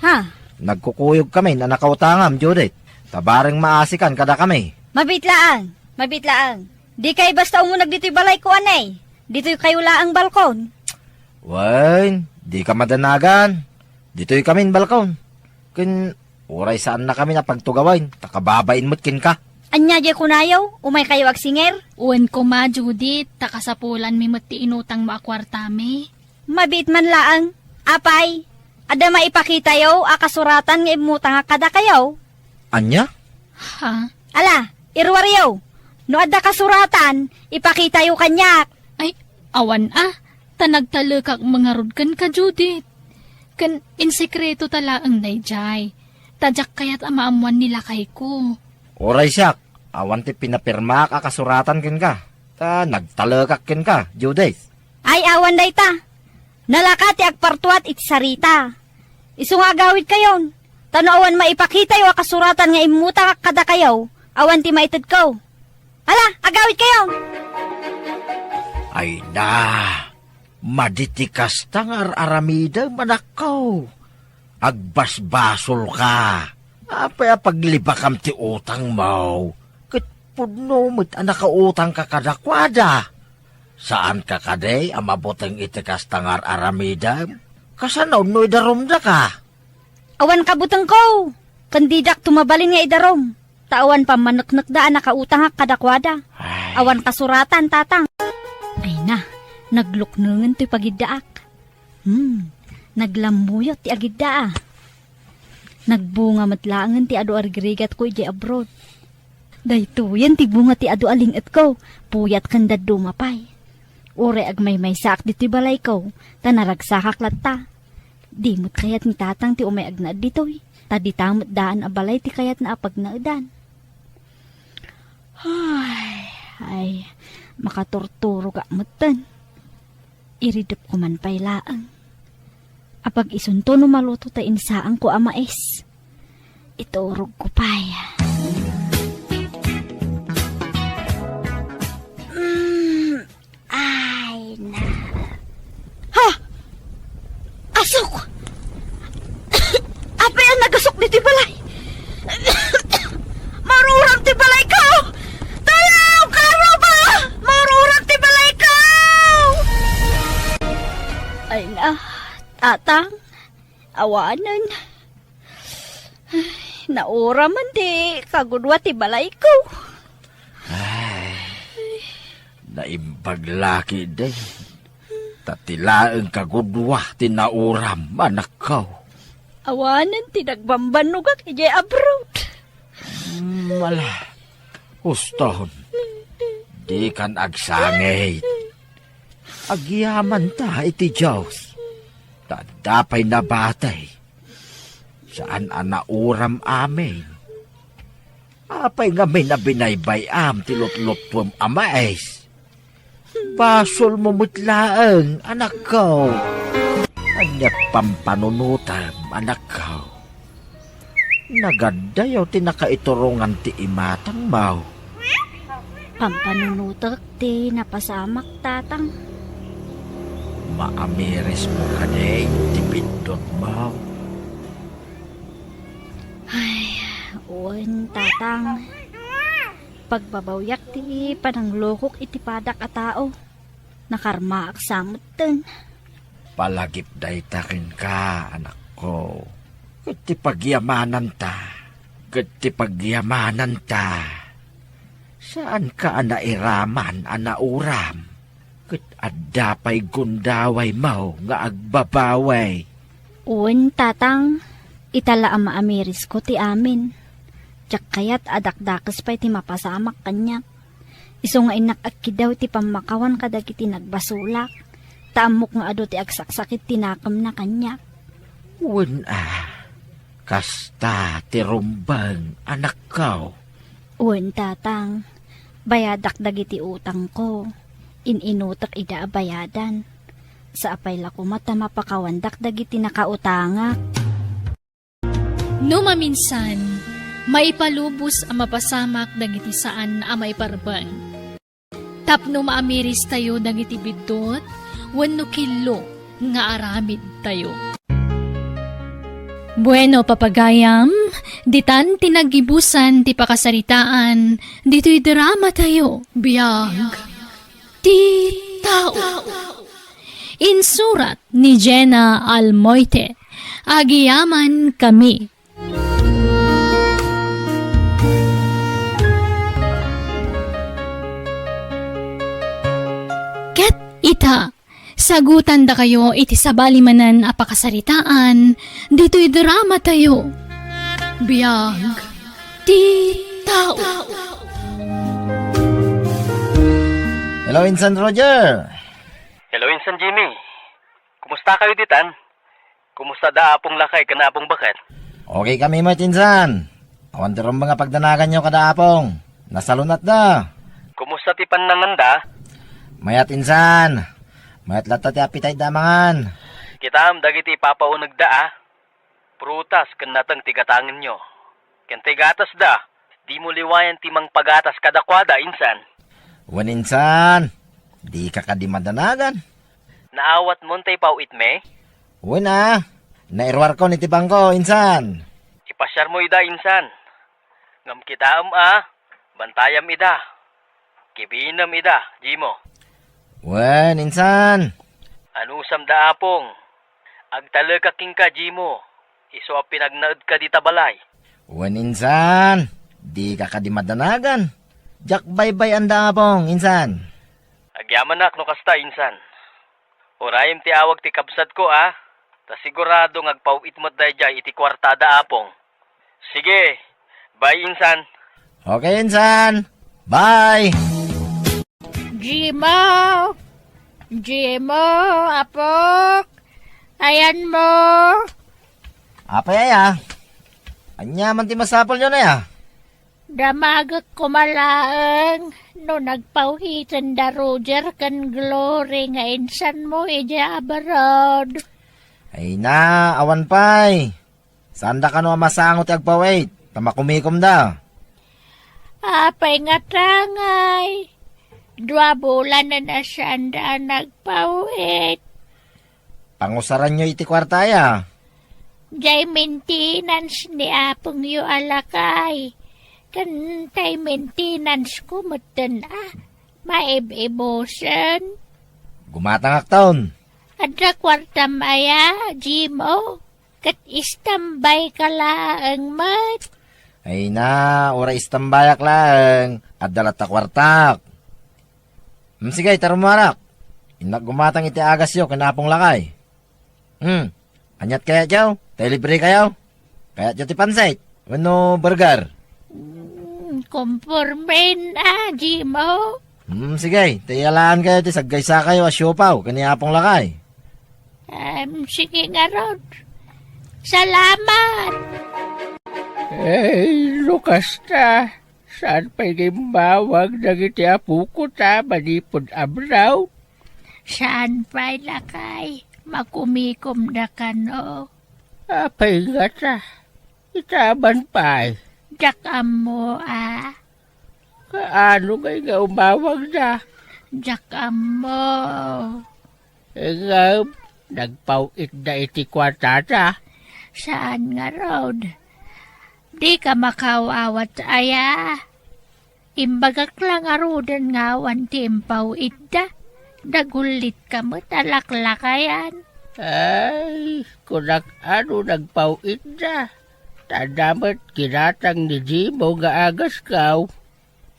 Ha? Nagkukuyogkami a nakautangam, Judith. Ta bareng maasikan kadakami. Mabiit laeng, mabiit laeng. Dikay basta umuneg ditoy balayko, anay. Ditoykayo laeng balkon. Wen, dika madanagan. Ditoykamin balkon. Ken uray saannakamin a pagtugawen, ta kababain met kenka. Ania diay kunayo? Umaykayo agsinger? Wen koma, Judith, ta kasapulanmi met ti inutangmo a kuartami. Mabiit man laeng. Apay, adda maipakitayo a kasuratan nga immutangak kadakayo? Ania? Ha? Ala, iruaryo. No adda kasuratan, ipakitayo kaniak. Ay, awan a. Ta nagtalekak ngarud kenka, Judith. Ken insekreto ta laeng daydiay. Ta diak kayat a maammoan ni lakayko. Uray siak, awan ti pinapirmaak a kasuratan kenka. Ta nagtalekak kenka, Judith. Ay, awan dayta. Nalaka ti agpartuat iti sarita. Isu nga agawidkayon. Ta no awan maipakitayo a kasuratan nga immutangak kadakayo, awan ti maitedko. Ala, agawidkayo! Ay na, madi ti kasta nga ar-aramidem, anakko. Agbasbasolka. Apay a paglibakam ti utangmo? Ket pudno met a nakautangka kadakuada. Saanka kadi a mabuteng iti kasta nga ar-aramidem? Kasano no idarumdaka? Awan kabutengko, ken didak to mabalin nga idarum. Ta awan pammaneknekda a nakautangak kadakuada. Ay. Awan kasuratan, Tatang. Ay na, nagluknengen toy pagiddaak. Hmm, naglammuyot ti agidda a. Nagbunga met laengen ti adu a rigrigatko idiay abroad. Daytoyen ti bunga ti adu a ling-etko, puyat ken dadduma pay. Uray agmaymaysaak ditoy balayko, ta naragsakak latta. Di met kayat ni Tatang ti umay agnaed ditoy, ta dita met daan a balay ti kayatna a pagnaedan. Ay, ay, makaturturogak metten. Iridepko man pay laeng. Apag-isunto no maluto ta insaanko a mais. Iturogko pay. Mm, ay, na. Ha? Ah, Tatang, awanen. Ay, nauraman ti kagudua ti balayko. Ay, naimbag la ketdin. Ta ti laeng kagudua ti nauram, anakko. Awanen ti nagbambannogak idiay abroad. Mala, huston. Dikan agsangit. Agyamanta iti Dios. Ta adda pay nabati. Saan a nauram amin. Apay ngamin a binaybay-am ti lutluttuem a mais? Basolmo met laeng, anakko. Ania ti pampanunotem, anakko? Nagaddayo ti nakaiturongan ti imatangmo. Pampanunotek ti napasamak, Tatang. Maamirismo kadi ti biddutmo? Ay, wen, Tatang. Pagbabawyak ti pananglokok iti padak a tao. Nakarmaak sa metten. Palagip dayta kenka, anakko. Ket ti pagyamananta, ket ti pagyamananta, saanka a nairaman a nauram, ket adda pay gundawaymo nga agbabawi. Wen, Tatang, ita la a maamirisko ti amin. Diak kayat a dakdakes pay ti mapasamak kaniak. Isu nga innak agkidaw ti pammakawan kadagiti nagbasolak, ta ammok nga adu ti agsaksakit ti nakemna kaniak. Wen a, kasta ti rumbeng, anakko. Wen, Tatang, bayadak dagiti utangko. In-inutek ida a bayadan. Sa apay la koma ta mapakawandak dagiti nakautangak. No maminsan, maipalubos a mapasamak dagiti saan a maiparbeng. Tapno maamiristayo dagiti biddut wenno killo nga aramidtayo. Bueno, papagayam, ditan ti naggibusan ti pakasaritaan ditoy dramatayo. Biag ti tao. Insurat ni Jenna Almoite. Agyamankami. Ket ita, sagutandakayo iti sabali manen a pakasaritaan ditoy dramatayo. Biag ti tao. Hello, Insan Roger. Hello, Insan Jimmy. Kumusta kayo ditan? Kumusta da Apong Lakay ken Apong Baket? Okay kami met, Insan. Awan ti rumbeng a pagdanaganyo kada Apong. Nasalunatda. Kumusta ti pannanganda? Mayat, Insan. Mayat latta ti appetite da a mangan. Kitaem dagiti ipapaunegda a. Prutas ken nateng ti gatangenyo. Ken ti gatasda, dimo liwayan ti mangpagatas kadakuada, Insan. Wen, Insan. Dika kadi madanagan. Naawatmon ti ipaw-itmi? Wen a, nairuarkon iti bangko, Insan. Ipasiarmo ida, Insan. Ngem kitaem a, bantayam ida. Kibinem ida, Jimo. Wen, Insan. Anusam da Apong. Agtalekak kenka, Jimo. Isu a pinagnaedka dita balay. Wen, Insan. Dika kadi madanagan. Diak baybay-an da Apong, Insan. Agyamanak no kasta, Insan. Urayem ti awag ti kabsatko a, ta sigurado nga agpaw-it met daydiay iti kuarta da Apong. Sige, bye, Insan. Okay, Insan. Bye. Jimo! Jimo, apok! Ayanmo! Apay aya? Ania man ti masapulyon aya? Damagek koma laeng no nagpaw-iten da Roger ken Glory nga insanmo idiay abroad. Ay na, awan pay. Saanda kano a masango ti agpaw-it, ta makumikomda. Apay nga tangay? Dua bulanen a saanda a nagpaw-it. Pangusaranyo iti kuarta aya? Jay maintenance ni apongyo a lakay. Ken tay maintenance ko metten a maib-ibusen. Gumatangakton. Adda kuartam aya, Jimo? Ket istambay ka laeng met. Ay na, uray istambayak laeng, adda latta kuartak. Hmm, sige, tarumuarak. Innak gumatang iti agasyo ken Apong Lakay. Hmm, aniat kayatyo? Tay libre kayo? Kayatyo ti pansit? Wenno burger? Hmm, kompormen a, Jimo. Hmm, sige, tay iyalaan kayo ti saggaysa kayo a siopaw ken ni Apong Lakay. Em, sige ngarud. Salamat! Ay, no kasta, saan pay nga immawag dagiti apoko ta manipud abroad? Saan pay, Lakay? Makumikomda kano? Apay ngata? Itaman pay. Diak ammo, a. Kaano ngay nga umawagda? Diak ammo. Ngem, nagpaw-itda iti kuartada? Saan ngarud? Dika makaawat aya? Imbagak la ngaruden nga awan ti impaw-itda. Dagullitka met a laklakayan. Ay, kunak a no nagpaw-itda. Ta adda met ginatang ni Jimo nga agasko.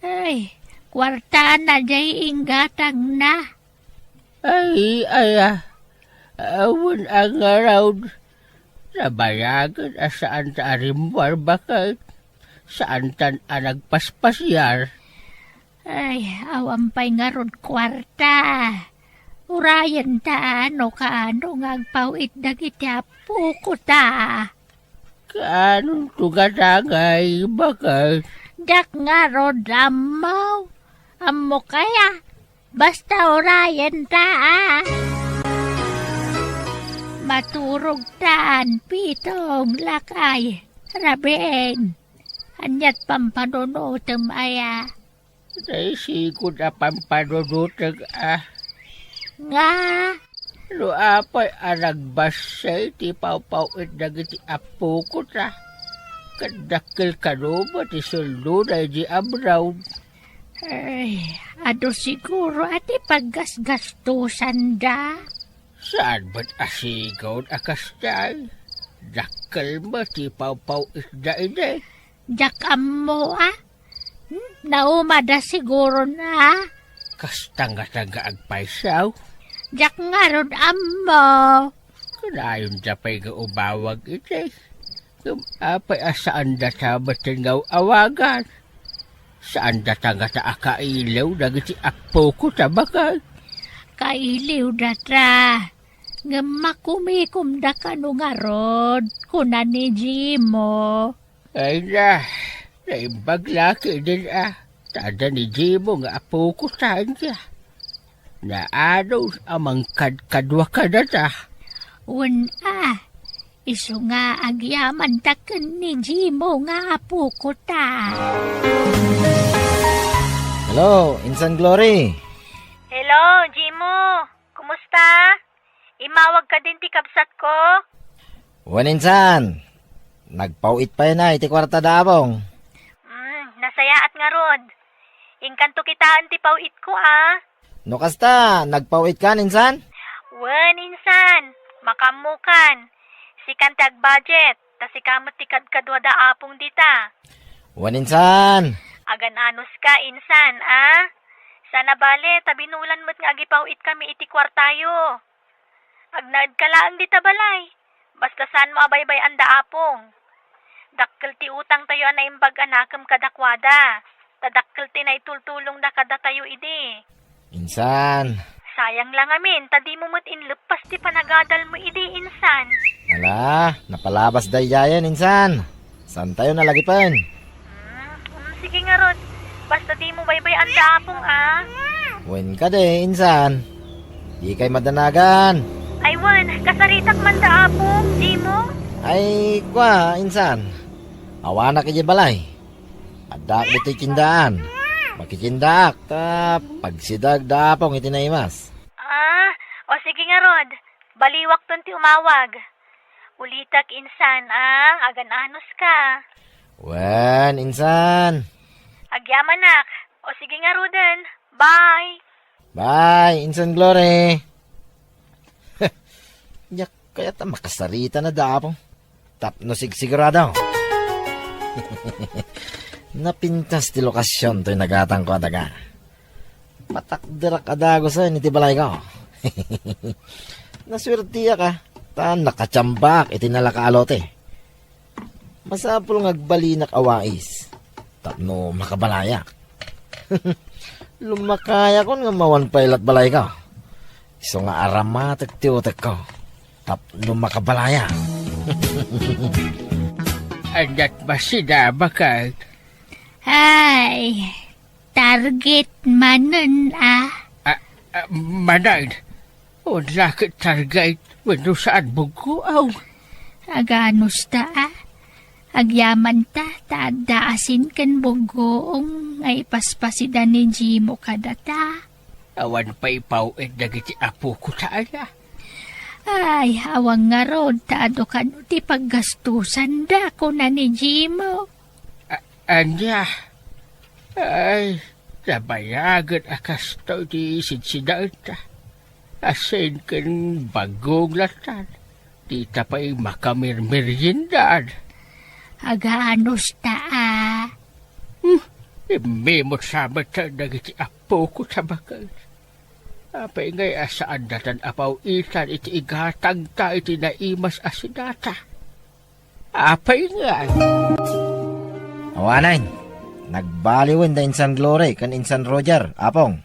Ay, kuartana diay inggatangna. Ay, aya, awan a ngarud. Nabayagen a saanta a rimmuar baket. Saantan a nagpaspasiar. Ay, awan pay ngarud kuarta. Urayenta no kaano nga agpaw-it dagiti apokota. Kaanonto ngata ngay, baket? Diak ngarud ammo. Ammok aya, basta urayenta, a. Maturogtan, Pitong, Lakay, Rabing. Aniat pampanunotem aya? Naisigud a pampanunotek, a. Nga? No apay a nagbassit ti pawpaw-it dagiti apokota, ket dakkel kano met ti sueldona idiay abroad. Ay, adu siguro a ti paggasgastosanda. Saan met a sigud a kasdiay? Dakkel met ti pawpaw-itda idi. Diak ammo, a. Hmm? Naumada siguron, a. Kasta ngata nga agpayso? Diak ngarud ammo. Kanayonda pay nga umawag idi. Ngem apay a saandata metten nga awagan? Saandata ngata a kailiw dagiti apokota, baket? Kailiwdata. Ngem makumikomda kano ngarud, kuna ni Jimo. Ay na, naimbag la ketdin, a. Ta adda ni Jimo nga apokota, ania? Naanus a mangkadkadua kadata? Wen, a, isu nga agyamanta ken ni Jimo nga apokota. Hello, Insan Glory. Hello, Jimo. Kumusta? Immawag kadin ti kabsatko? Wen, insan. Nagpaw-it pay na iti kuarta da Apong. Mm, nasayaat ngarud. Inkanto kitaen ti paw-itko, a. No kasta, nagpaw-itkan, insan? Wen, insan. Makaammokan. Sikan ti agbudget, ta sika met ti kadkadua da Apong dita. Wen, insan. Agan-anuska, insan, a? Saan a bale, ta binulan met nga agipaw-itkami iti kuartayo. Agnaedka laeng dita balay. Basta saanmo a baybay-an da Apong. Dakkel ti utangtayo a naimbag a nakem kadakuada. Ta dakkel ti naitultulongda kadatayo idi. Insan. Sayang la ngamin, ta dimo met inleppas ti panagadalmo idi, insan. Ala, napalabas daydiayen, insan. Saantayo nalagipen. Hmm, hmm, sige ngarud. Basta dimo baybay-an da Apong, a. Wen kadi, insan. Dikay madanagan. Ay wen, kasaritak man da Apong, dimo? Ay, kua, insan. Awanak idiay balay. Addaak ditoy tindaan. Makitindaak, ta pagsidag da Apong iti naimas. A, o sige ngarud. Baliwakton ti umawag. Ulitek, insan, a, agan-anuska. Wen, insan. Agyamanak. O sige ngaruden. Bye. Bye, Insan Glory. Diak kayat a makasarita na da, Apo. Tapno sigsigurado. Napintas ti lokasion toy nagatangko a daga. Matakderak a dagusen iti balayko. Nasuertiak a, ta nakatiambaak iti nalaka a lote. Masapul nga agbalinak a wais tapno makabalayak. Lumakayakon nga mawan pay lat balayko. Isu nga aramatek ti utekko tapno makabalayak. Aniat masida, baket? Ay, target manen a. Ah, ah, manen? Wala ket target wenno saan buggoaw. Aganos ta a. Agyamanta ta adda asin ken buggoong nga ipaspasida ni Jimo kadata. Awan pay paw-it dagiti apoko ta aya. Ay, awan ngarud ta adu kano ti paggastusanda, kuna ni Jimo. A-, ania? Ay, nabayagen a kastoy ti sidsidaenta. Asin ken buggoong latta. Dita pay makamirmeriendad. Aganos ta a. Hmm, immimut sa met dagiti apoko ta baket. Apay ngay a saandatan a paw-itan iti igatangta iti naimas a sidata? Apay ngay? Awanen, nagbaliwen da insan Glory ken insan Roger, Apong.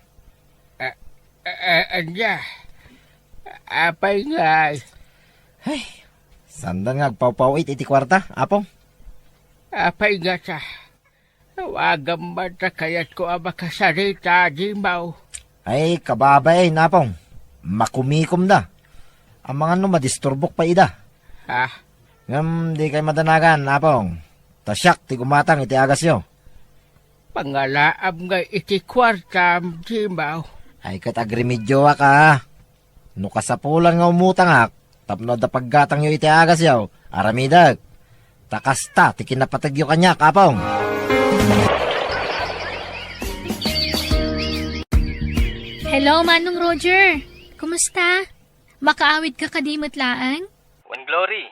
A-, a-, a-, ania? Apay ngay? Ay, saandan nga agpawpaw-it iti kuarta, Apong? Apay ngata? Awagam man ta kayatko a makasarita, Jimo. Ay, kababain, Apong. Makumikomda. Amangan no madisturbok pay ida. Ha? Ngem dikay madanagan, Apong. Ta siak ti gumatang iti agasyo. Pangalaam ngay iti kuartam, Jimo. Ay, ket agremedioak a. No kasapulan nga umutangak, tapno adda paggatangyo iti agasyo, aramidek. Ta kasta ti kinapategyo kaniak, Apong. Hello, Manong Roger. Kumusta? Makaawid ka kadi met laeng? Wen, Glory.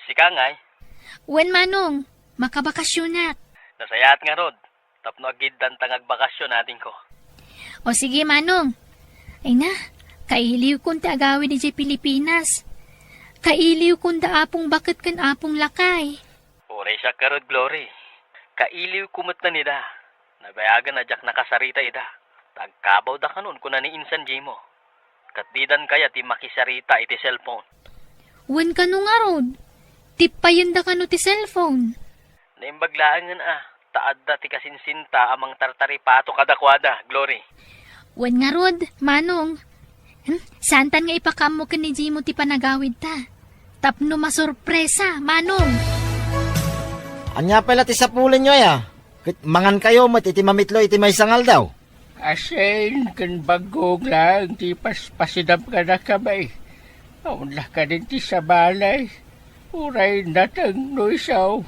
Sika ngay? Wen, Manong. Makabakasionak. Nasayaat ngarud. Tapno agiddanta nga agbakasyon, adingko. O sige, Manong. Ay na, kailiwkon ti agawid idiay Pilipinas. Kailiwkon da Apong Baket ken Apong Lakay. Uray siak ngarud, Glory. Kailiwko met ida. Nabayagen a diak nakasarita ida. Ta agkabawda kanon, kuna ni insan Jimo. Ket didan kayat ti makisarita iti cellphone. Wen kano ngarud, tippayenda kano ti cellphone? Naimbag laengen a, ta adda ti kasinsinta a mangtartaripato kadakuada, Glory. Wen ngarud, Manong. Hmm, saantan nga ipakaammo ken ni Jimo ti panagawidta. Tapno masurpresa, Manong. Ania pay la ti sapulenyo aya? Ket mangankayo met iti mamitlo iti maysa nga aldaw. Asin ken buggoong laeng ti paspasidam kadakami. Awan la kadin ti sabali. Uray nateng no isu.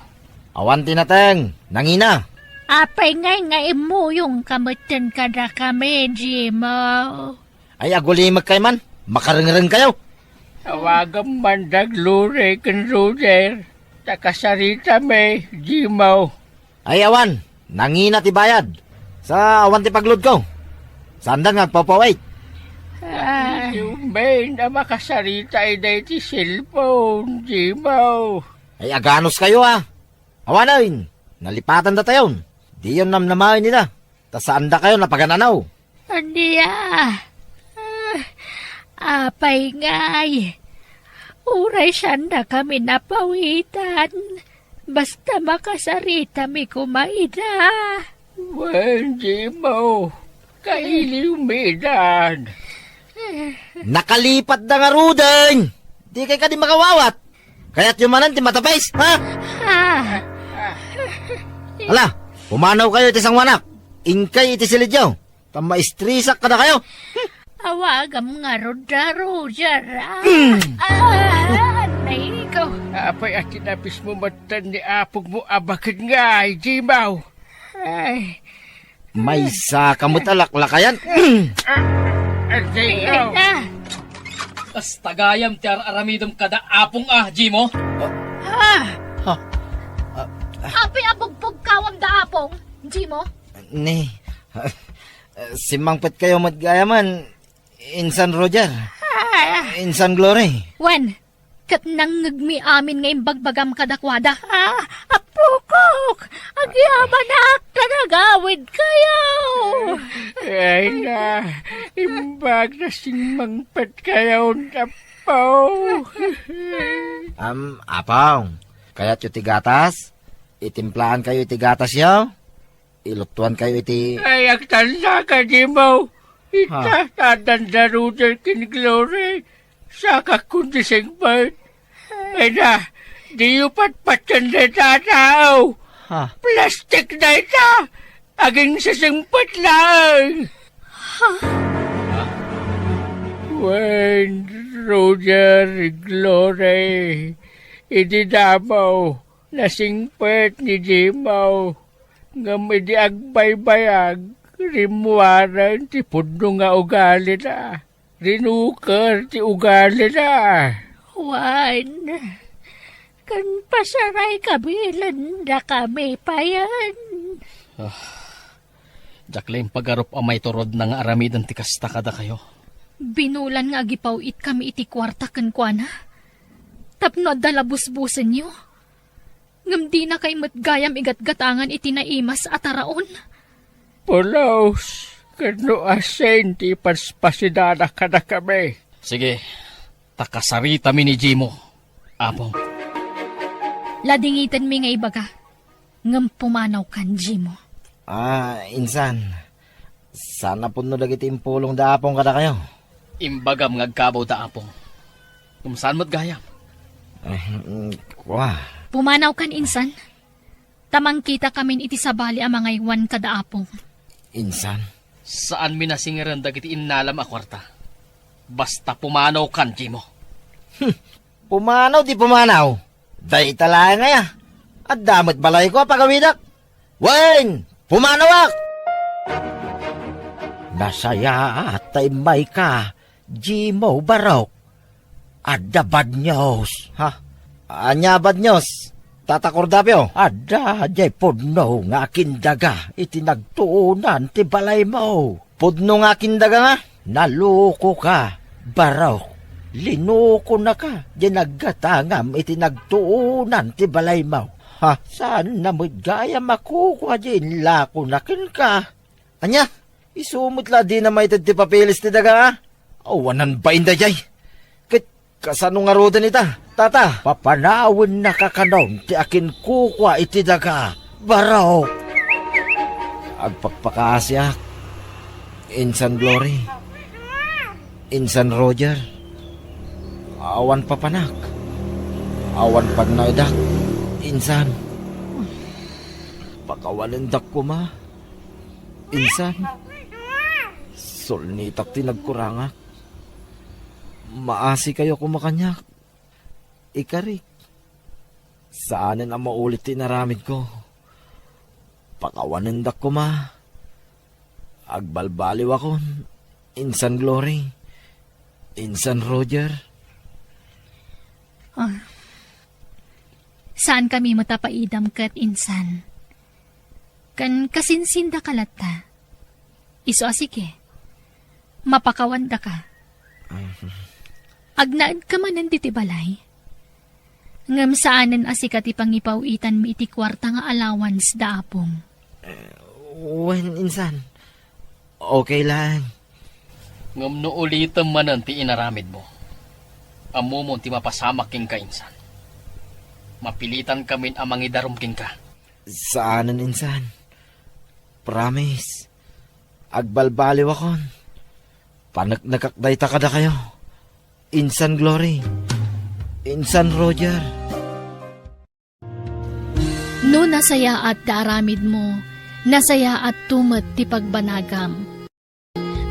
Awan ti nateng, nangina. Apay ngay nga immuyongka metten kadakami, Jimo? Ay, agulimekkay man. Makarengrengkayo. Awagam man da Glory ken Roger. Ta kasaritami, Jimo. Ay, awan. Nangina ti bayad. Sa awan ti pagludko. Saanda nga agpawpaw-it. Ah. Idiyo men a makasarita ida iti cellphone, Jimo. Ay, aganos kayo, a. Awanen, nalipatan datayon. Diyon namnamaen ida. Ta saandakayo napagan-anaw. Ania? Ah, apay ngay? Uray saandakami napawitan. Basta makasaritami koma ida. Wen, Jimo. Kailiwmi idan. Nakalipatda ngaruden. Dikay kadi makawawat. Kayatyo manen ti matapis, ha? Ah. Ala, pumanawkayo iti sangoanak. Inkay iti silidyo. Ta maistresak kadakayo. Awagam ngarud da Roger, a. Mm. Ah, anay ko. Apay a tinapismo metten ni apogmo a baket ngay, Jimo? Ay. Maysa ka met a laklakayan. Ah, anay ko. Ay, ah. Kasta gayam ti ar-aramidem kada Apong a, Jimo? Ah! Ha? Ah. Apay a bugpugkawam da Apong, Jimo? Ni, simmangpetkayo met gayamen, Insan Roger. Ah. Insan Glory. Wen, ket nangngegmi amin nga imbagbagam kadakuada. Ah, apokok! Agyamanak ta nagawidkayo! Ay na, imbag ta simmangpetkayon, Apo. Am, Apong, kayatyo ti gatas? Itimplaankayo iti gatasyo? Ilutuankayo iti Ay, agtanda ka, Jimo. Ita, Ha? Tadanda Roger ken Glory. Sakak kundi singpet. Ay na, diyo patpatyan dayta a tao. Ha? Plastik dayta. Aginsisingpet laeng. Wen, Roger, Glory, idi damo, nasingpet ni Jimo. Ngem idi agbaybayag, rimmuaren ti pudno nga ugalina. Rinuker ti ugalina. Wen, ken pasaraykabilendakami payen. Ah, diak la impagarup a maiturod na nga aramiden ti kasta kadakayo. Binulan nga agipaw-itkami iti kuarta kenkuana tapno adda la busbusenyo. Ngem dinakay met gayam igatgatangan iti naimas a taraon. Pulos, ket no asin ti ipaspasidana kadakami. Sige, ta kasaritami ni Jimo, Apo. Ladingitenmi nga ibaga, ngem pumanawkan, Jimo. Ah, insan, saan a pudno dagiti impulong da Apong kadakayo? Imbagam nga agkabaw da Apong. Ngem saan met gayam? Eh, mm, kua. Pumanawkan, insan. Ta mangkitakamin iti sabali a mangaywan kada Apong. Insan? Saanmi nasingeren dagiti innalam a kuarta. Basta pumanawkan, Jimo. Hmm. Pumanaw ti pumanaw. Dayta laeng aya. Adda met balayko a pagawidak. Wen, pumanawak! Nasayaat ta immayka, Jimo Barok. Adda bad news. Ha? Ania bad news, Tata Cordapio? Adda diay pudno nga akindaga iti nagtuonan ti balaymo. Pudno nga akindaga nga? Nalukoka, Barok. Linukonaka diay naggatangam iti nagtuonan ti balaymo. Ha? Saanna met gayam a kukua diay inlakona kenka. Ania? Isu met la a dina maited ti papeles ti daga, a? Awanan bain daydiay. Ket kasano ngaruden ita, Tata? Papanawennaka kanon ti akinkukua iti daga, Barok. Agpakpakaasiak, Insan Glory, Insan Roger. Awan papanak. Awan pagnaedak, Insan. Pakawanendak koma. Insan, sulnitak ti nagkurangak. Maasikayo koma kaniak. Ikarik, saanen a maulit ti inaramidko. Pakawanendak koma. Agbalbaliwakon, Insan Glory, Insan Roger. Ah, saankami met a paidam ket, insan. Ken kasinsindaka latta. Isu a sige, mapakawandaka. Agnaedka manen ditoy balay. Ngem saanen a sika ti pangipaw-itanmi iti kuarta nga allowance da Apong. Eh, wen, insan. Okay lang. Ngem no ulitem manen ti inaramidmo, ammomon ti mapasamak kenka, insan. Mapilitankamin a mangidarum kenka. Saanen, insan. Promise. Agbalbaliwakon. Paneknekak dayta kadakayo. Insan Glory. Insan Roger. No nasayaat ti aramidmo, nasayaatto met ti pagbanagam.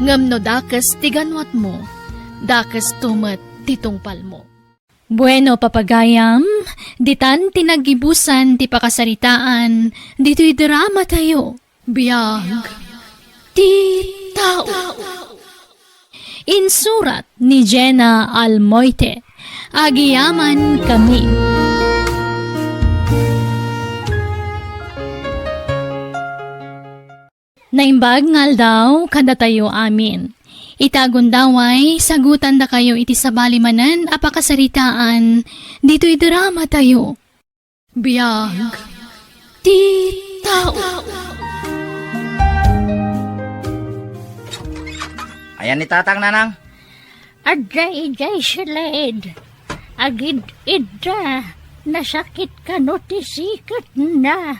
Ngem no dakes ti ganwatmo, dakesto met ti tungpalmo. Bueno, papagayam, ditan ti naggibusan ti pakasaritaan ditoy dramatayo. Biag ti tao. Insurat ni Jenna Almoite. Agyamankami. Naimbag nga aldaw kadatayo amin. Ita gundaway, sagutandakayo iti sabali manen a pakasaritaan ditoy dramatayo. Biag ti tao. Ayan ni Tatang, Nanang. Adda idiay siled. Agid-idda, nasakit kano ti siketna.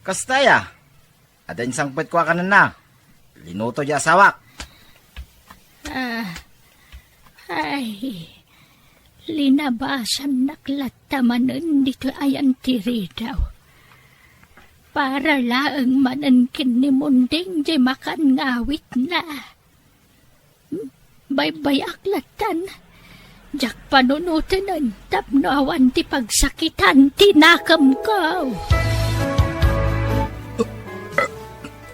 Kasta aya? Adda insangpetka a kanenna. Linuto ti asawak. Ah, ay, linabasannak latta manen ditoy ayan ti ridaw. Para laeng manen ken ni Munding ti makan nga awitna. Hmm? Baybay-ak lattan. Diak panunotenen tapno awan ti pagsakitan ti nakemko.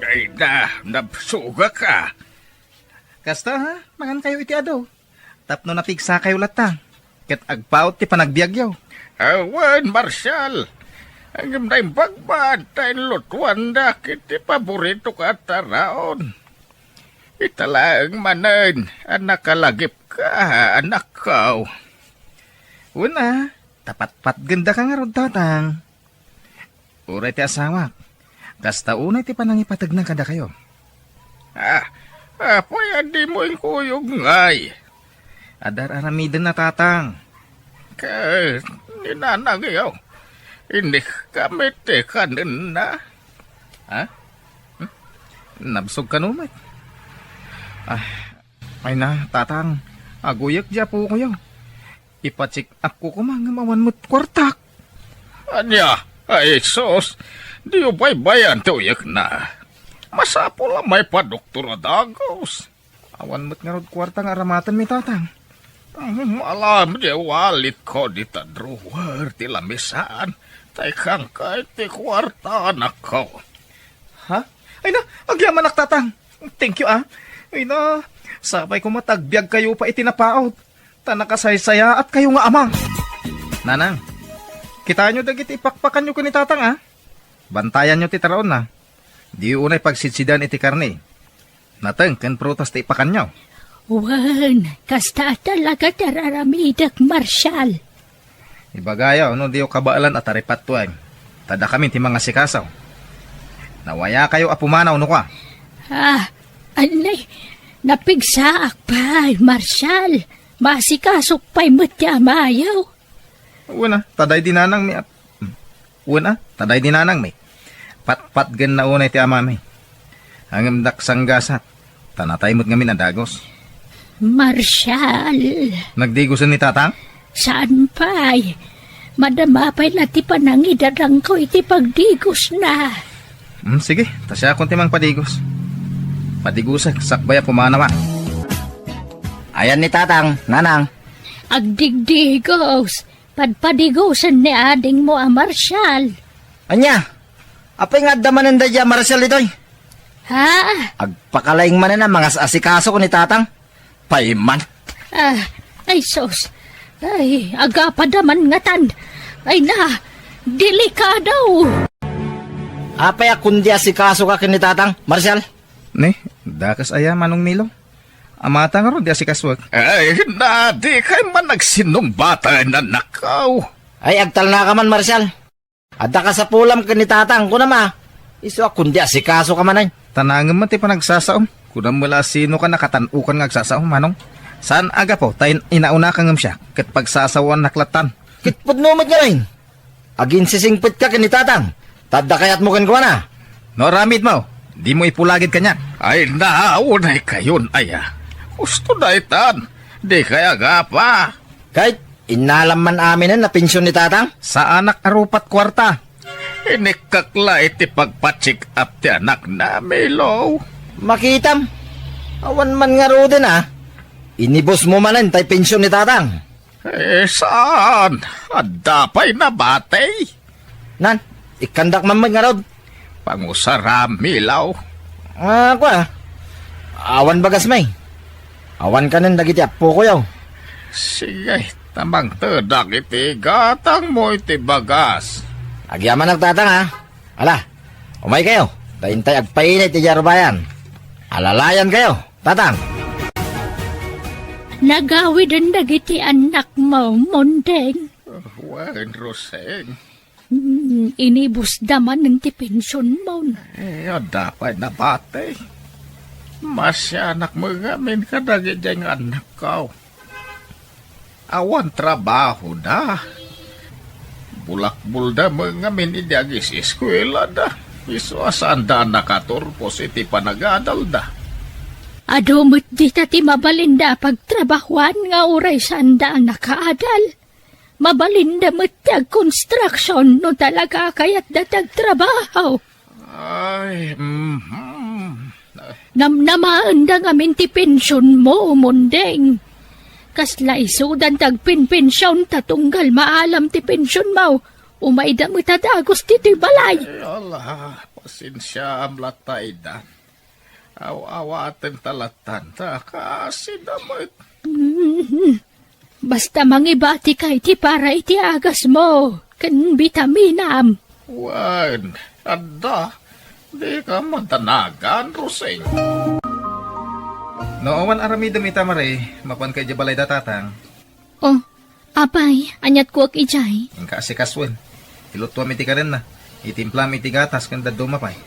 Ay na, nabsogak a. Kasta, ha? Mangankayo iti adu. Tapno napigsakayo latta. Ket agpaut ti panagbiagyo. Awan, Marshal. Ngem naimbag man ta inlutuandak iti paboritok a taraon. Ita laeng manen a nakalagipka, anakko. Wen a, ta patpatgendaka ngarud, Tatang. Uray ti asawak, kasta unay ti panangipategna kadakayo. Ah, apay a dimo inkuyog ngay? Adda ar-aramidenna, Tatang. Ket ni nanangyo, inikka met ti kanenna. Ha? Hmm? Nabsog kano met? Ah, ay na, Tatang, aguyek ti apokoyo. Ipa-check up ko koma ngem awan met kuartak. Ania? Ay, sus! Diyo baybayan ti uyekna. Masapul a maipadoktor a dagus. Awan met ngarud kuarta nga aramatenmi, Tatang. Hmm, alam di walitko dita drawer ti lamisan. Ta ikkanka ti kuarta, anakko. Ha? Ay na, agyamanak, Tatang. Thank you, ah. Ay na, sapay koma ta agbiagkayo pay iti napaut. Ta nakasaysayaatkayo nga ama. Nanang, kitaenyo dagiti ipakpakanyo ken ni Tatang, ah. Bantayanyo ti taraonna. Diyo unay pagsidsidan iti karne. Nateng ken prutas ti ipakanyo. Wen, kasta talaga ti ar-aramidek, Marshal. Ibagayo no diyo kabaelan a taripattueng. Ta dakamin ti mangasikaso. Nawayakayo a pumanaw no kua. Ah, anay, napigsaak pay, Marshal. Maasikasok pay met ti amayo. Wen a, ta daydi nanangmi a, wen a, ta daydi nanangmi. Patpatgenna unay ti amami. Ngem dak sanggasat, ta natay met ngamin a dagus. Marshal. Nagdigusen ni Tatang? Saan pay. Madama pay la ti panangidadangko iti pagdigusna. Hmm, sige, ta siakon ti mangpadigos. Padigusek, sakbay a pumanawak. Ayan ni Tatang, Nanang. Agdigdigos, padpadigosen ni adingmo a Marshal. Ania? Apay nga adda manen daydiay a Marshal ditoy? Ha? Agpakalaing manen a mangas-asikaso ken ni Tatang. Payman. Ah, ay sus. Ay, agapada man ngatan. Ay na, delikado. Apay a kundi asikasoka ken ni Tatang, Marshal? Ni, dakes aya, Manong Milo? Amata ngarud ti asikasuek. Ay, na, dikay man agsinumbatan, anakko. Ay, agtalnaka man, Marshal. Adda kasapulam ken ni Tatang, kunam a. Isu a kundi asikasoka manen. Tanangem man ti panagsasaom. Kunam met la a sinoka nakatan-okan nga agsasao, Manong. Saan a gapu ta in-, inaunaka ngem siak, ket pagsasaoannak lattan. Ket pudno met ngamin. Aginsisingpetka ken ni Tatang. Ta adda kayatmo kenkuana. No aramidmo, dimo ipulagid kaniak. Ay, naunay kayon aya. Husto daytan. Dikay agapa. Ket innalam man aminen a pension ni Tatang? Saanak a rupat kuarta. Inikkak la iti pagpa-check up ti anakna, Milo. Makitam. Awan man ngaruden a. Inibusmo manen tay pension ni Tatang. Eh, saan? Adda pay nabati. Nan, ikkandak man met ngarud. Pangusaram, Milo. Ah, kua. Awan bagasmi. Awan kanen dagiti appokoyo. Sige, ta mangtedak iti gatangmo iti bagas. Agyamanak, Tatang, ha? Ala, umaykayo. Ta intay agpainit iti arubayan. Alalayankayo, Tatang. Nagawiden dagiti annakmo, Mondeng. Wen, Roseng. Hmm, inibusda manen ti pensionmo. Eh, adda pay nabati. Masianak met ngamin kadagiti nga annakko. Awan trabahoda. Bulakbolda met ngamin idi agis-eskuelada. Isu a saanda a nakaturpos iti panagadalda. Adu met dita ti mabalinda a pagtrabahoan nga uray saanda a nakaadal. Mabalinda met ti agkonstruksion no talaga a kayatda ti agtrabaho. Ay, mhm. Namnamaenda ngamin ti pensionmo, Mondeng. Kasla isudan ti agpenpension ta tunggal maalam ti pensionmo, umayda met a dagus ditoy balay. Ay, ala, pasensiaam latta, Idan. Aw-awaten ta lattan ta kasida met. Mm. Basta mangibatika iti para iti agasmo ken bitaminam. Wen, adda. Dika madanagan, Roseng. No awan aramidem ita, Mare, mapanka idiay balayda, Tatang. Oh, apay, aniat kuak idiay? Inka asikasuen. Ilutuam iti karenna. Itimplaam iti gatas ken dadduma pay.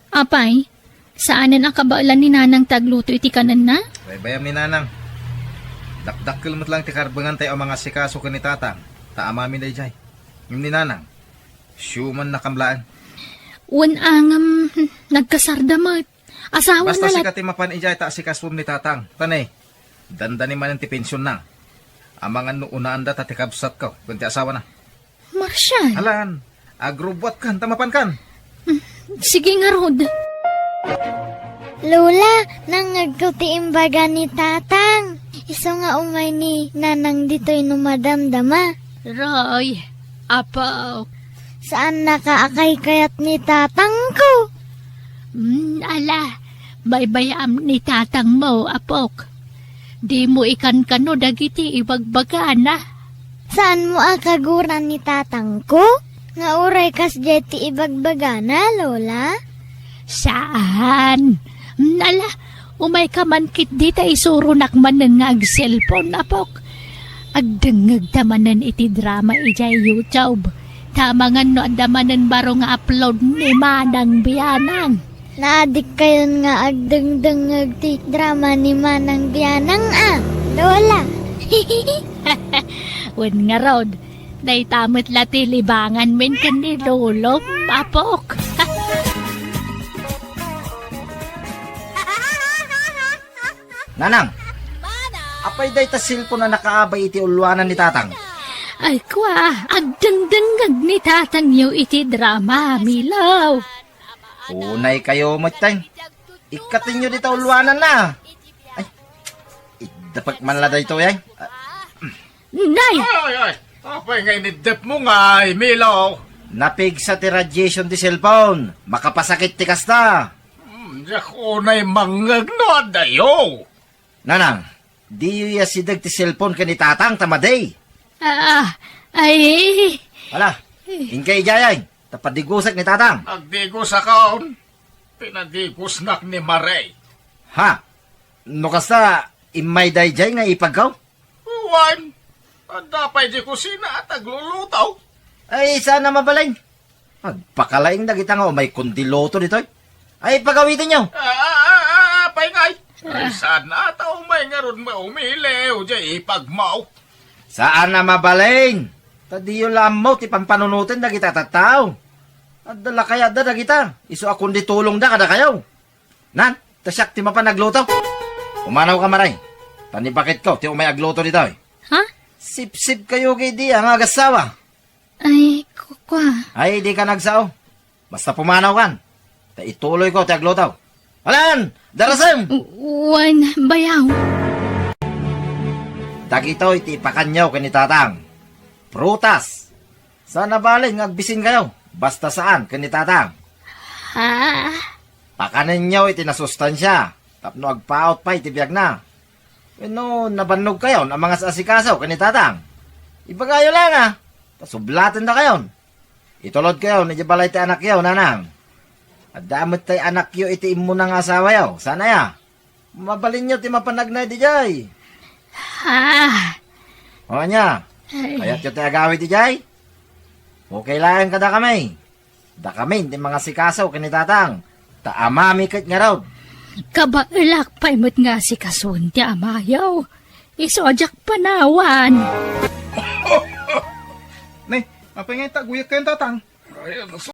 Apay, saanen a kabaelan ni Nanang ti agluto iti kanenna? Baybayam ni Nanang. Dakdakkel met lang ti karbenganta a mangasikaso ken ni Tatang, ta amami daydiay. Ngem ni Nanang, siumannakam laeng. Wen a ngem, nagkasarda met. Asawana. Basta sika ti mapan idiay ta asikasuem ni Tatang. Ta ne, dandani manen ti pensionna. Amangan no unaanda ta ti kabsatko ken ti asawana. Marshall. Alan, agrubbuatkan ta mapankan. Hmm, sige ngarud. Lola, nangngegko ti imbaga ni Tatang. Isu nga umay ni Nanang ditoy no madamdama. Roy, apo. Saannaka a kaykayat ni Tatangko. Hmm, ala, baybayam ni Tatangmo, apok. Dimo ikankano dagiti ibagbagana. Saanmo a kaguran ni Tatangko? Nga uray kasdiay ti ibagbagana, Lola? Saan. Ala, umayka man ketdi ta isuronak manen nga agselpon, apok. Agdengngegta manen iti drama idiay YouTube. Ta amangan no adda manen baro nga upload ni Manang Bianang. Naadikkayon nga agdengdengngeg ti drama ni Manang Bianang a, Lola. Wen ngarud, dayta met la ti libanganmin ken ni Lolo, apok. Nanang, apay dayta cellphone a nakaabay iti ulluanan ni Tatang? Ay, kua, agdengdengngeg ni Tatangyo iti drama, Milaw. Unay kayo met, tay. Ikkatenyo dita ulluananna. Ay, iddepek man la daytoy, ay. Ah, Nay! Ay, ay, apay nga iniddepmo ngay, Milo? Napigsa ti radiation ti cellphone. Makapasakit ti kasta. Hmm, diak unay mangngeg no adayo. Nanang, diyo asideg ti cellphone ken ni Tatang ta madi. Ah, ay. Ala, inka idiay, ta padigusek ni Tatang. Agdigusakon. Pinadigusnak ni Mare. Ha? No kasta, immay daydiay nga ipagkaw? Wen, adda pay di kusina a tagluluto. Ay, saan a mabalin. Agpakalaing dagita nga umay kundi luto ditoy. Ay, pagawitanyo. Ah, ah, ah, ah, pay ngay. Ay, saan a ta umay ngarud maumiliw, di ipagmaw. Saan a mabalin. Ta diyo lammo ti pampanunoten dagita tattao. Adda la kayatda dagita. Isu a kundi tulongda kadakayo. Nan, ta siak ti mapan agluto. Pumanawka, Mare. Ta ni baketko ti umay agluto ditoy. Ha? Sipsipkayo kay di nga agassawa. Ay, kukua. Ay, dika agsao. Basta pumanawkan. Ta ituloyko ti agluto. Alan! Darasem! Wen, bayaw. Dagitoy ti ipakanyo ken ni Tatang. Prutas. Saan a balin nga agbisinkayo. Basta saan ken ni Tatang. Ha? Pakanenyo iti nasustansia tapno agpaut pay ti biagna. Wenno, nabannogkayon a mangas-asikaso ken ni Tatang? Ibagayo laeng a, ta sublatendakayon. Itulodkayon idiay balay ti anakyo, Nanang. Adda met tay anakyo iti immuna nga asawayo, saan aya? Mabalinyo ti mapan agna idiay. Ah! O ania? Ay. Kayatyo ti agawid idiay? Okay laeng kadakami. Dakamin ti mangasikaso ken ni Tatang, ta amami ket ngarud. Kabaelak pay met nga asikasoen ti amayo. Isu a diak panawan. Ne, apay nga ita, aguyakkayon, Tatang?